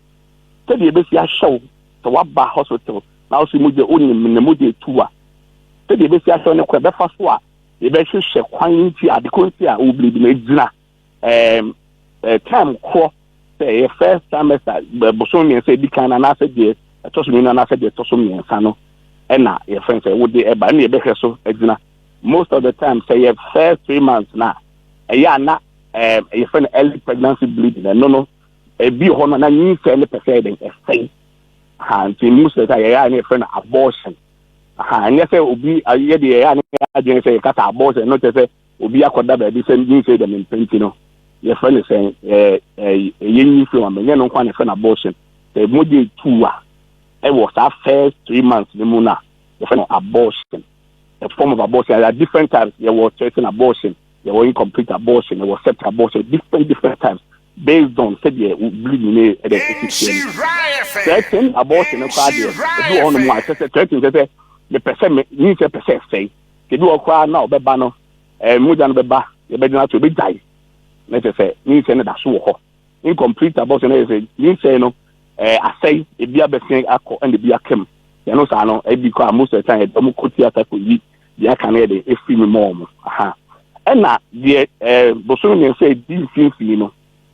S9: sɛdeɛ yɛbɛsi ahyɛw sɛ waba hospital na wosɛ mogya wonim ne mogya etu a, sɛdeɛ yɛbɛsi ahyɛw ne kwan bɛfa so a yɛbɛhwehwɛ kwan nti adeko nti a wo bleeding no egyina time korɔ sɛ ɛyɛ first trimester bosom 3 edi kan na anaasɛ deɛ ɛtɔ so 2 anaasɛ deɛ ɛtɔ so 3 no ɛna yɛfrɛ sɛ wode ɛba ɛna yɛbɛhwɛ so agyina. Most of the time sɛ yɛ first 3 months na ɛyɛ ana yɛfrɛ no early pregnancy bleeding. Ɛno no ebi wɔ hɔ no na nyinsɛn ne pɛ sɛ ɛdɛn ɛsɛn ha, nti most of the time yɛyɛ a ne yɛfrɛ no abortion ha. Ɛnyɛ sɛ obi yɛ deɛ yɛyɛ a ne adwene sɛ yɛkasa abortion no kyerɛ sɛ obi akɔda baabi sɛ nyinsɛn dɛm mpɛ, nti no yɛfrɛ no sɛ ɛɛ ɛyɛ nyi firi wɔn ɛnyɛ no nkwa na yɛfrɛ no abortion. Sɛ mogya etu a ɛwɔ saa first 3 months ne mu na yɛfrɛ no abortion, a form of abortion. There are different types. Yɛwɔ threatened abortion, yɛwɔ incomplete abortion, yɛwɔ septic abortion, different different types based on sɛdeɛ bleeding ne ɛdɛ esi tie no. Threatened abortion no koraa deɛ, ebi wɔ hɔnom a kyerɛ sɛ threatened kyerɛ sɛ mepɛ sɛ me nyinsɛn pɛ sɛ ɛsɛe. Ebi wɔ koraa na ɔbɛba no mogya no bɛba, yɛbɛgyina so ebɛgyae na kyerɛ sɛ nyinsɛn no da so wɔ hɔ. Incomplete abortion no yɛ sɛ nyinsɛn no asɛe, ebi abɛsɛn akɔ ɛna ebi akam yɛno saa no. Ebi kɔ a most of the time yɛde ɔmo kɔ theatre kɔ yi deɛ aka no yɛde efiri mu ma ɔmo aha. Ɛna deɛ bosom 3 edi mfimfini no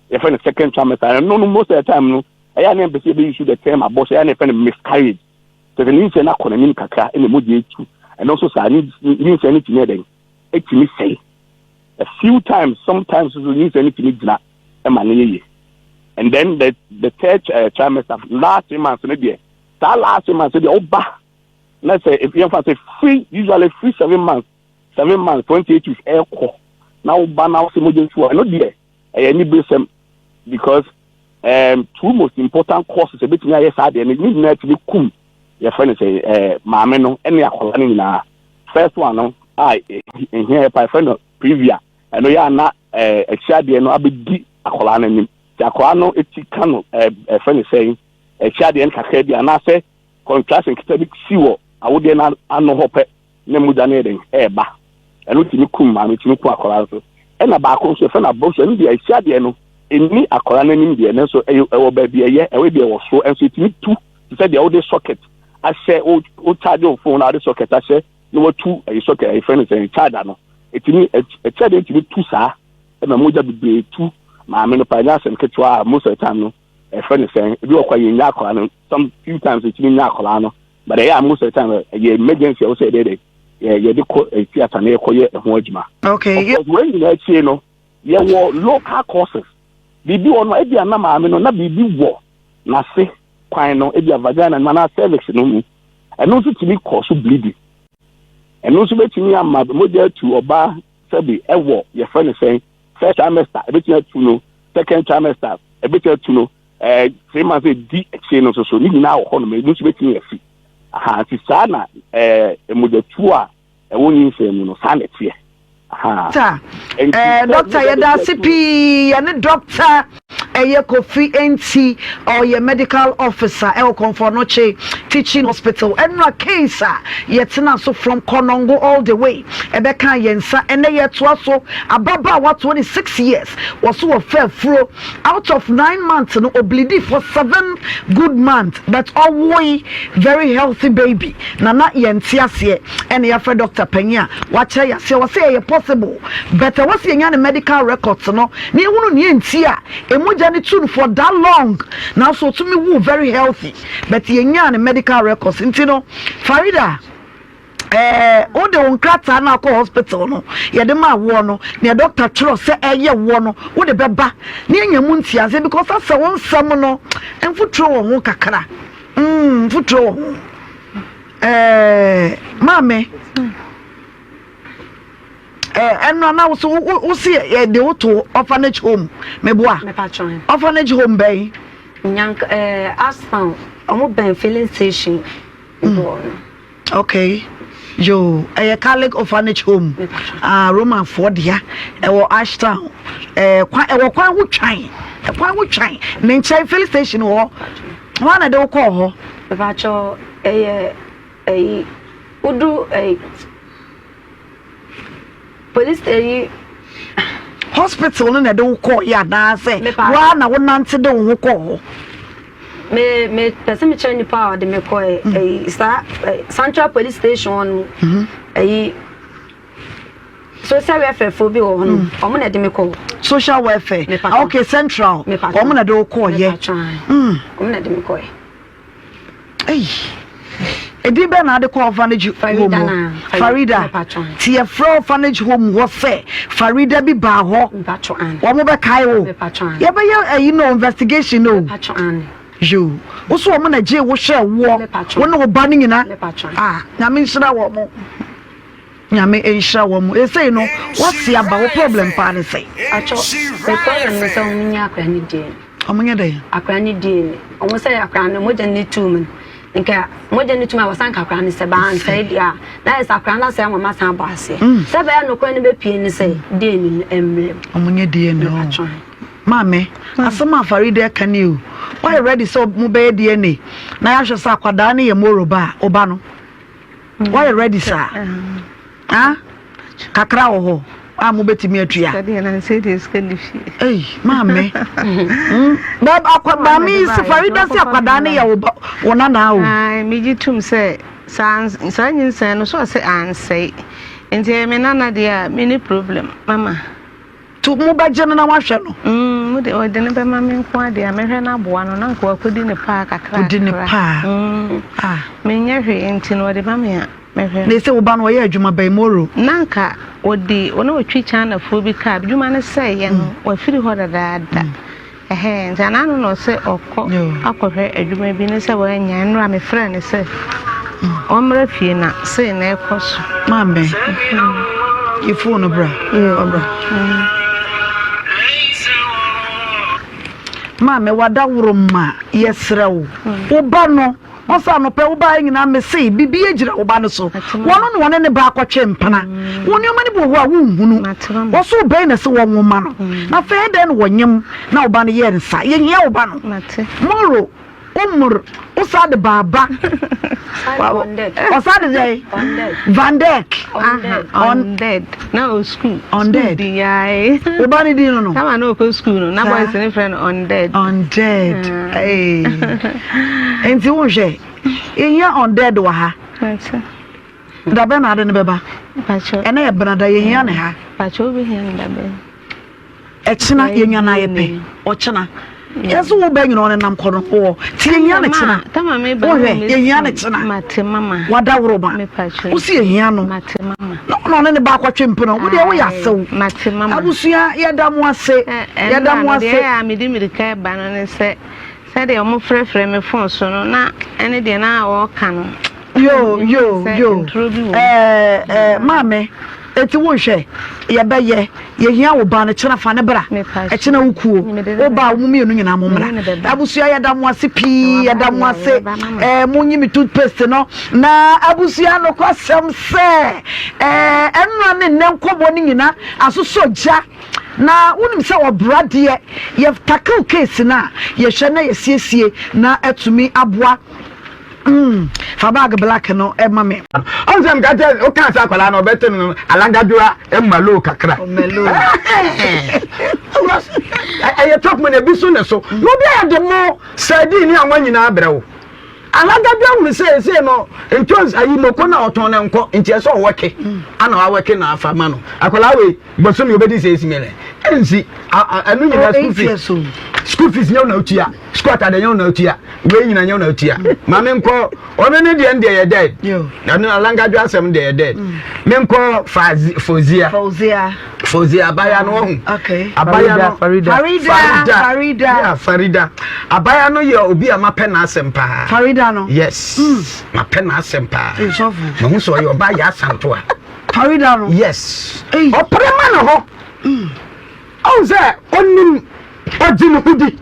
S9: yɛfrɛ no second trimester. Ɛno no most of the time no ɛyɛ a ne mpɛ sɛ yɛbɛ use the term abortion, ɛyɛ a ne yɛfrɛ no miscarriage. Sɛ nyinsɛn no akɔ n'anim kakra ɛna mogya etu, ɛno nso saa nyinsɛn no tumi yɛ dɛn etumi sɛe a few times. Sometimes nso nyinsɛn no tumi gyina ɛma no yɛ yie. And then the third trimester, last 3 months no deɛ, saa last 3 months no deɛ, ɔba na sɛ yɛmfa sɛ free usually free 7 months, 7 months 28 weeks ɛɛkɔ na woba na wosɛ mogya tu a, ɛno deɛ ɛyɛ aniberesɛm because two most important causes ebetumi ayɛ saa deɛ no ne nyinaa tumi kum yɛfrɛ no sɛ maame no ɛne akwadaa no nyinaa. First one no a ehia yɛ pa, yɛfrɛ no previa. Ɛno yɛ ana akyi adeɛ no abɛdi akwadaa no anim, nti akwadaa no eti ka no ɛfrɛ no sɛ akyi adeɛ no kakra bi anaasɛ contraction ketewa bi si wɔ awodeɛ no ano hɔ pɛ ne mogya no yɛ den ɛɛba. Ɛno tumi kum maame, tumi kum akwadaa no so. Ɛna baako nso yɛfrɛ no abortion. Ɛno deɛ akyi adeɛ no ɛni akwadaa no anim deɛ, nanso ɛyɛ ɛwɔ baabi ɛyɛ ɛwɔ bi ɛwɔ soro, ɛnso etumi tu te sɛ deɛ wode socket ahyɛ wo wo charge wo phone na wode socket ahyɛ na watu ɛyɛ socket ɛyɛ fɛn no sɛ charger no, etumi ɛkyɛ deɛ etumi tu saa ɛma mogya bebree tu maame no pa. Ɛnyɛ asɛm ketewa a most of the time no ɛfɛ no sɛn ebi wɔ kɔ yɛ nya akwadaa no, some few times etumi nya akwadaa no, but ɛyɛ a most of the time ɛyɛ emergency a wɔsɛ yɛde de yɛ yɛde kɔ theatre na yɛkɔ yɛ ɛho adwuma. Of course, wɔn nyinaa akyire no yɛwɔ local causes. Biribi wɔ no ebi ana maame no na biribi wɔ n'ase kwan no, ebi a vagina no anaa cervix no mu, ɛno nso tumi kɔ so bleeding. Ɛno nso bɛtumi ama mogya atu ɔbaa sɛbi ɛwɔ yɛfrɛ no sɛn first trimester, ɛbɛtumi atu no second trimester, ɛbɛtumi atu no 3 months edi akyire no nso so ne nyinaa wɔ hɔ nom, ɛno nso bɛtumi afi aha. Nti saa na mogyatuo a ɛwɔ nyinsɛn mu no saa na ɛteɛ aha.
S2: Doctor, doctor, yɛda ase pii. Yɛne Doctor ɛyɛ Kofi Nti, ɔyɛ medical officer ɛwɔ Komfo Anokye Teaching Hospital. Ɛnura case a yɛtena so from Konongo all the way ɛbɛka yɛn nsa, ɛnɛ yɛtoa so. Ababaawa 26 years wɔso wɔ fɛ furo. Out of 9 months no obleedi for 7 good months, but ɔwoyi very healthy baby. Nana yɛn ti aseɛ ɛna yɛafrɛ doctor panyin a wakyerɛ yɛaseɛ wɔ sɛ ɛyɛ possible, but ɛwɔ sɛ yɛnya ne medical records no na ehunu ne yɛnti a emogya ne tu no for that long, nanso otumi wu very healthy, but yɛnya ne medical records. Nti no Farida. Ɛɛ wode wo nkrataa no akɔ hospital no yɛde ma woɔ no nea doctor twerɛ sɛ ɛyɛ woɔ no wode bɛba na yɛanya mu nteaseɛ because asɛ wo nsɛm no mfuturo wɔ ho kakra mm, mfuturo wɔ ho ɛɛ maame ɛɛ ɛno ana wo so wo si yɛde wo to orphanage home meboa orphanage home bɛn.
S6: Nyanka ɛɛ Aspan ɔmo bɛn filling station. Mm.
S2: Okay. Yo, ɛyɛ Catholic orphanage home. Ah, Roman foɔ dea. Ɛwɔ Ashtown. Ɛɛ kwan ɛwɔ kwan ho twan. Kwan ho twan. Ne nkyɛn filling station wɔ hɔ. Wɔn na de wo kɔɔ hɔ.
S6: Mepakyɛw ɛyɛ ɛyi wodu ɛyi. Police ɛyi.
S2: Hospital no na ɛde wo kɔɔ yɛ anaasɛ waa na wonante de wo ho kɔɔ hɔ.
S6: Me me pɛ sɛ mekyerɛ nipa a ɔde me kɔɛ mm. ɛyi saa central police station hɔ no mm-hmm. ɛyi social welfare fo bi wɔ hɔ no mm. wɔn na ɛde me kɔɔ.
S2: Social welfare ah, okay central wɔn na ɛde wo kɔɔ yɛ.
S6: Wɔn na ɛde me kɔɛ.
S2: Ei, edin bɛn na ade kɔ orphanage home hɔ? Farida. Ti yɛfrɛ orphanage home hɔ sɛ Farida bi baa hɔ. Wɔn bɛkae wo. Yɛbɛyɛ ɛyi no investigation no. Yo, wo so wɔn na gye wo hwɛ woɔ, wo ne wo ba no nyina. Ah, nyame nhyira wɔn. Nyame nhyira wɔn. Esei no, wasi aba wo problem paa ne sɛ.
S6: Atwɔ, me problem ne sɛ wɔn nyɛ akora ne DNA.
S2: Wɔn nyɛ dɛn?
S6: Akora ne DNA. Wɔn sɛ akora no mogya ne tum no. Nka mogya ne tum a wɔsan ka akora no sɛ baa nsɛe deɛ a na ayɛ sɛ akora no asɛe ama wɔn asan abɔ aseɛ. Mm. Sɛ bɛyɛ nokorɛ no bɛpie ne sɛ DNA no mmerɛ mu.
S2: Wɔn nyɛ DNA o. Maame, asɛm a Farida ɛka ni o. Wɔayɛ ready sɛ mo bɛyɛ DNA na yɛahwɛ sɛ akwadaa no yɛ Moro ba a, ɔba no. Woayɛ ready saa? Ah? Kakra wɔ hɔ a mobɛtumi atua. Ei, maame. Hmm? Maame yi sɛ Farida sɛ akwadaa no yɛ wo ba wo nana o.
S5: Megye tom sɛ saa nyinsɛn no so ɔsɛ ansɛe. Nti ɛyɛ me nana deɛ a menni problem mama.
S2: To mo bɛgye no na wahwɛ no.
S5: Mm, mo de ɔde no bɛma me nko adeɛ a mɛhwɛ no aboa no na nka wakɔdi ne paa kakra.
S2: Ɔdi ne paa.
S5: Mm. Ah. Menyɛ hwee nti no ɔde ma me a mɛhwɛ.
S2: Na ɛsɛ wo ba no ɔyɛ adwuma bɛn moro?
S5: Na nka ɔdi ɔne ɔtwi Chinafoɔ bi kaa adwuma no sɛeɛ no mm. wafiri hɔ dadaada. Mm. Ɛhɛn, nti anaa no na ɔsɛ ɔkɔ akɔhwɛ adwuma bi ne sɛ wannya, nnora mefrɛɛ no sɛ ɔmmra fie na sei na ɛkɔ so.
S2: Maame, yi phone no bra, ɔbra. Maame, wadaworo ma yɛsrɛ wo, wo ba no. Ɔsɛ anɔpɛ wo baeɛ nyinaa mese biribi agyina wo ba no so. Wɔno na wɔne ne ba akɔtwe mpena. Wo nneɛma no bi wɔ hɔ a wonhunu. Wɔso wo bɛn na ɛsɛ wɔnwo ma no. Na afei ɛdɛn na wɔnyem na wo ba no yɛ nsa. Yɛhia wo ba no. Moro, Umur, wo saa de baaba. Ɔsaa de dɛn? Van Dijk.
S5: On dead. Na o school.
S2: On dead. Wo ba no din no no.
S5: Tama na ɔkɔ school no. Na boys ne frɛ no on dead.
S2: On dead. Hey. Nti wo nhwɛ. Yɛhia on dead wɔ ha. Dabɛn na ade no bɛba. Ɛnɛ yɛ benada yɛhia ne ha.
S5: Pacho wobɛhia no dabɛn.
S2: Ɛkyena yɛnya no ayɛ pɛ ɔkyena yɛsɛ wo bɛ nyina ɔnenam kɔ no wɔ nti yɛhia no kyena wohwɛ yɛhia no kyena wada woro ma wo si yɛhia no na ɔna ɔne ne ba akɔtwe mpena wo deɛ woyɛ asew abusua yɛda mo ase yɛda mo ase.
S5: Mede mirika ba no ne sɛ Sɛdeɛ wɔfrɛfrɛ me fon so no, na ɛne deɛ na wɔreka no.
S2: Yo yo yo ɛɛ ɛɛ maame eti wo nhwɛ yɛbɛyɛ yɛhia wo ba no kyena fa ne bra ɛkyena wo kuo wo ba wo mmienu nyinaa mo mmra abusua yɛda mo ase pii yɛda mo ase ɛɛ mo nyi me toothpaste no na abusua no kwasɛm sɛ ɛɛ ɛnura ne nnɛ nkɔmɔ no nyina asosɔ gya. Na wonim sɛ ɔbra deɛ yɛ tackle case no a yɛhwɛ na yɛsiesie na atumi aboa mm fa bag black no ma me.
S10: Ɔn sɛ mka kyɛ wokaa sɛ akwadaa no ɔbɛte no alagadwoa mmalo kakra. Ɛyɛ top money ebi so ne so. Na obi a yɛde mo sardine ne anwa nyinaa brɛ wo. Alagadwoa hunu sɛ ɛsei no ntons ayi moko na ɔtɔn no nkɔ nti ɛsɛ ɔwɔke ana wawɔke na afa ma no. Akwadaa wei bosome obɛdi sɛ esi mele. Ɛnsi ɛno nyinaa school fees school fees nyɛ wo na wotua school atade nyɛ wo na wotua wei nyina nyɛ wo na wotua ma menkɔ ɔno ne deɛ deɛ yɛ dead ɛno alangadwo asɛm deɛ yɛ dead menkɔ fozia fozia abaya no ɔho abaya no
S2: farida farida
S10: yeah, farida abaya no yɛ obi a mapɛ n'asɛm paa
S2: farida no
S10: yes mapɛ n'asɛm paa mahu sɛ ɔyɛ ɔba yɛ asanto a
S2: Farida no.
S10: Yes. Ɔpere ma ne ho. Ɔhu sɛ ɔnim ɔgye ne ho di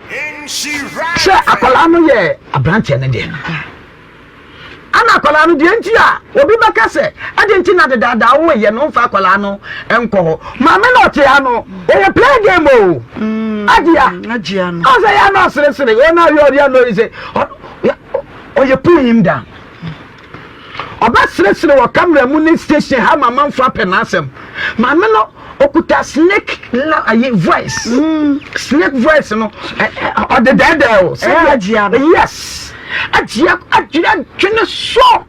S10: sɛ akwadaa no yɛ aberanteɛ no deɛ. Ana akwadaa no deɛ nti a obi bɛka sɛ ɛde nti na dedaadaa wo yɛ no mfa akwadaa no nkɔ hɔ. Maame na ɔte ha no ɔyɛ play game o. Agyea.
S2: Agyea no.
S10: Ɔsɛ yɛ ano aseresere wɔn a yɛ ɔde ano yi sɛ ɔyɛ pull him down. Ɔbɛseresere wɔ camera mu ne station ha ma amanfo apɛ n'asɛm. Maame no okuta snake la ayi voice. Mm. Snake voice no ɔde dɛɛdɛɛ o.
S2: Sɛ
S10: no. Yes. Agyia agyia dwene so.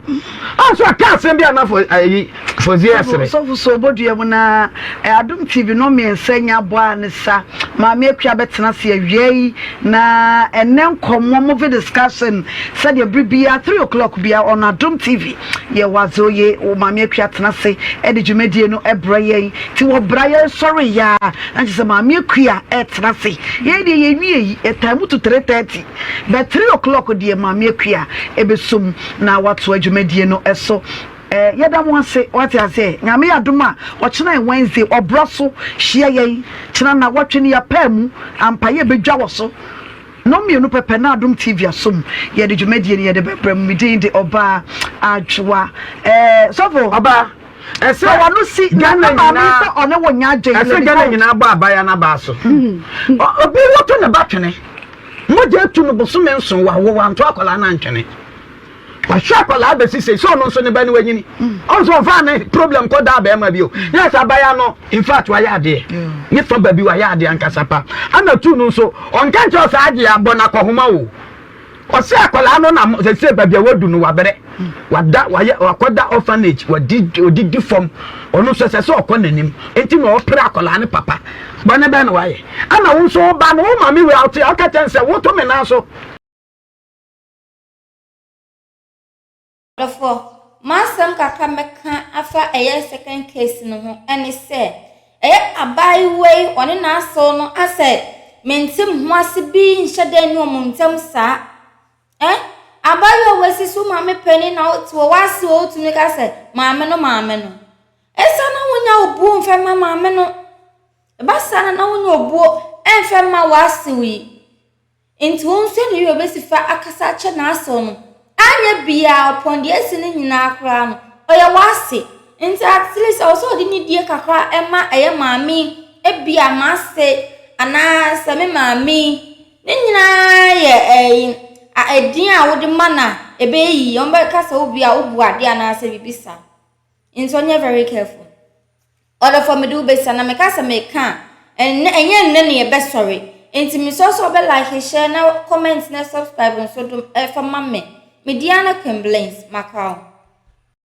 S10: Ɔnso aka asɛm bi anafo ayi fozi ɛsere.
S2: Sɔfo so obodua mu na Adom TV no mmiɛnsa nya bɔ a ne sa. Maame Akua bɛtena ase awia yi na ɛnɛ nkɔmmɔ movie discussion sɛdeɛ bere biara 3 o'clock biara on Adom TV yɛwɔ adze oye wo Maame Akua tena ase de dwumadie no brɛ yɛn nti wɔ bra yɛn sɔre yɛ a na kyerɛ sɛ Maame Akua ɛtena ase yɛn deɛ yɛnwie yi yɛtaa mu to 3:30 but 3 o'clock deɛ Maame Akua ɛbɛsom na watoa dwumadie no so. Eh yɛda mo ase wate aseɛ Nyame yɛ adom a ɔkyena yɛ Wednesday ɔbra so hyia yɛn kyena nawɔtwe no yɛpaa mu ampa yɛ bɛdwa wɔ so Nnɔn mmienu pɛpɛ na Adom TV asom yɛde dwumadie no yɛde bɛbrɛ mo me din de Ɔbaa Adwoa eh sɔfo
S10: Ɔbaa ɛsɛ
S2: fa wano si na
S10: Ghana
S2: na maame
S10: nyinaa
S2: sɛ ɔne wo nyɛ adwen
S10: ɛsɛ
S2: Lady
S10: Ghana
S2: Gold
S10: nyinaa bɔ abaya no abaa so obi woto ne ba twene mogya atu no bosome nson wawo wanto akwadaa no antwene Wahwɛ akwadaa bɛsi sei sɛ ɔno nso ne ba no wanyini. Ɔno nso ɔmfa ne problem kɔ daa bɛrima bio. Yɛ sɛ abaya no in fact wayɛ adeɛ. Ne fa baabi wayɛ adeɛ ankasa pa. Ana tu no nso ɔnka nkyerɛ ɔsɛ adeɛ abɔ no akɔhoma o. Ɔsɛ akwadaa no na sɛ baabi a wadu no wabrɛ. Wada wayɛ wakɔda orphanage wadi odidi fam. Ɔno nso ɛsɛ sɛ ɔkɔ n'anim. Enti na ɔpere akwadaa no papa. Bɔne bɛn na wayɛ? Ana wo nso wo ba no wo maame wei a wote a woka kyerɛ no sɛ woto me nan so.
S1: Adɔfoɔ, m'asɛm kakra mɛka afa ɛyɛ second case no ho ɛne sɛ, ɛyɛ abaayewa yi ɔne n'asew no asɛ mente me ho ase bi nhyɛ da nni wɔn ntam saa. Eh, abaayewa a wasi so maame panin na wote wɔ w'ase wɔ wotumi ka sɛ maame no maame no. Ɛsa na wonya obuo mfɛ ma maame no. Ɛba saa na na wonya obuo ɛmfɛ ma w'asew yi. Enti wo nso ne werɛ besi fa akasa akyerɛ n'asew no. Anyɛ biaa ɔpɔn deɛ asi no nyinaa koraa no, ɔyɛ w'ase. Nti at least ɛwɔ sɛ ɔde nidie kakra ma ɛyɛ maame yi, ebia m'ase anaa sɛ me maame yi. Ne nyinaa yɛ ɛyi, a ɛdin a wode ma no a ɛbɛyɛ yie. Wɔbɛka sɛ wo bia wobu adeɛ anaasɛ biribi saa. Nti ɔnyɛ very careful. Ɔdɔfoɔ mede wo bɛsia na meka sɛ meka a, ɛnnɛ ɛnyɛ nnɛ na yɛbɛsɔre. Enti mesrɛ sɛ wobɛ like, share na comment na subscribe nso do ɛfa ma me. Me din ara ne Queen Blings, Macau.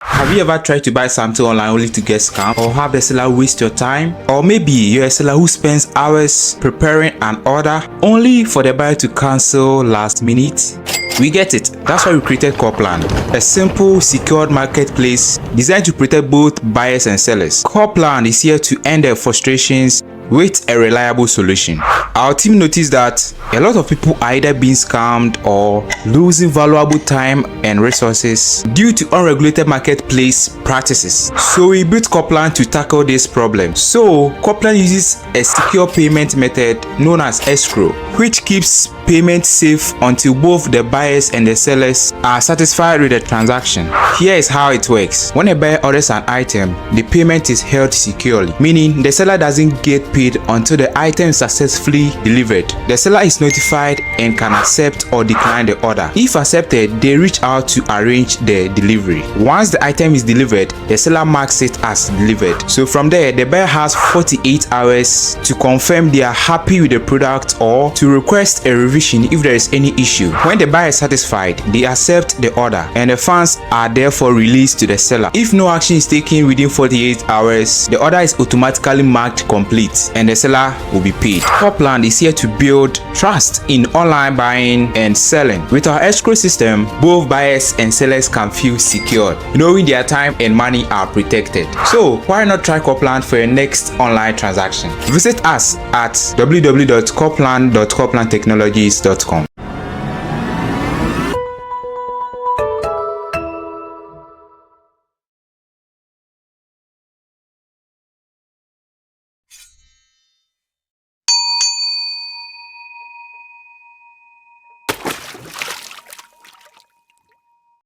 S11: Have you ever tried to buy something online only to get scammed or have the seller waste your time? Or maybe you're a seller who spends hours preparing an order only for the buyer to cancel last minute? We get it. That's why we created Corplan, a simple, secured marketplace designed to protect both buyers and sellers. Corplan is here to end their frustrations with a reliable solution. Our team noticed that a lot of people are either being scammed or losing valuable time and resources due to unregulated marketplace practices. So we built Corplan to tackle this problem. So Corplan uses a secure payment method known as escrow, which keeps payment safe until both the buyers and the sellers are satisfied with the transaction. Here is how it works. When a buyer orders an item, the payment is held securely, meaning the seller doesn't get paid until the item is successfully delivered. The seller is notified and can accept or decline the order. If accepted, they reach out to arrange the delivery. Once the item is delivered, the seller marks it as delivered. So from there, the buyer has 48 hours to confirm they are happy with the product or to request a revision escalation if there is any issue. When the buyer is satisfied, they accept the order and the funds are therefore released to the seller. If no action is taken within 48 hours, the order is automatically marked complete and the seller will be paid. Copland is here to build trust in online buying and selling. With our escrow system, both buyers and sellers can feel secured, knowing their time and money are protected. So, why not try Copland for your next online transaction? Visit us at www.copland.coplandtechnologies.com.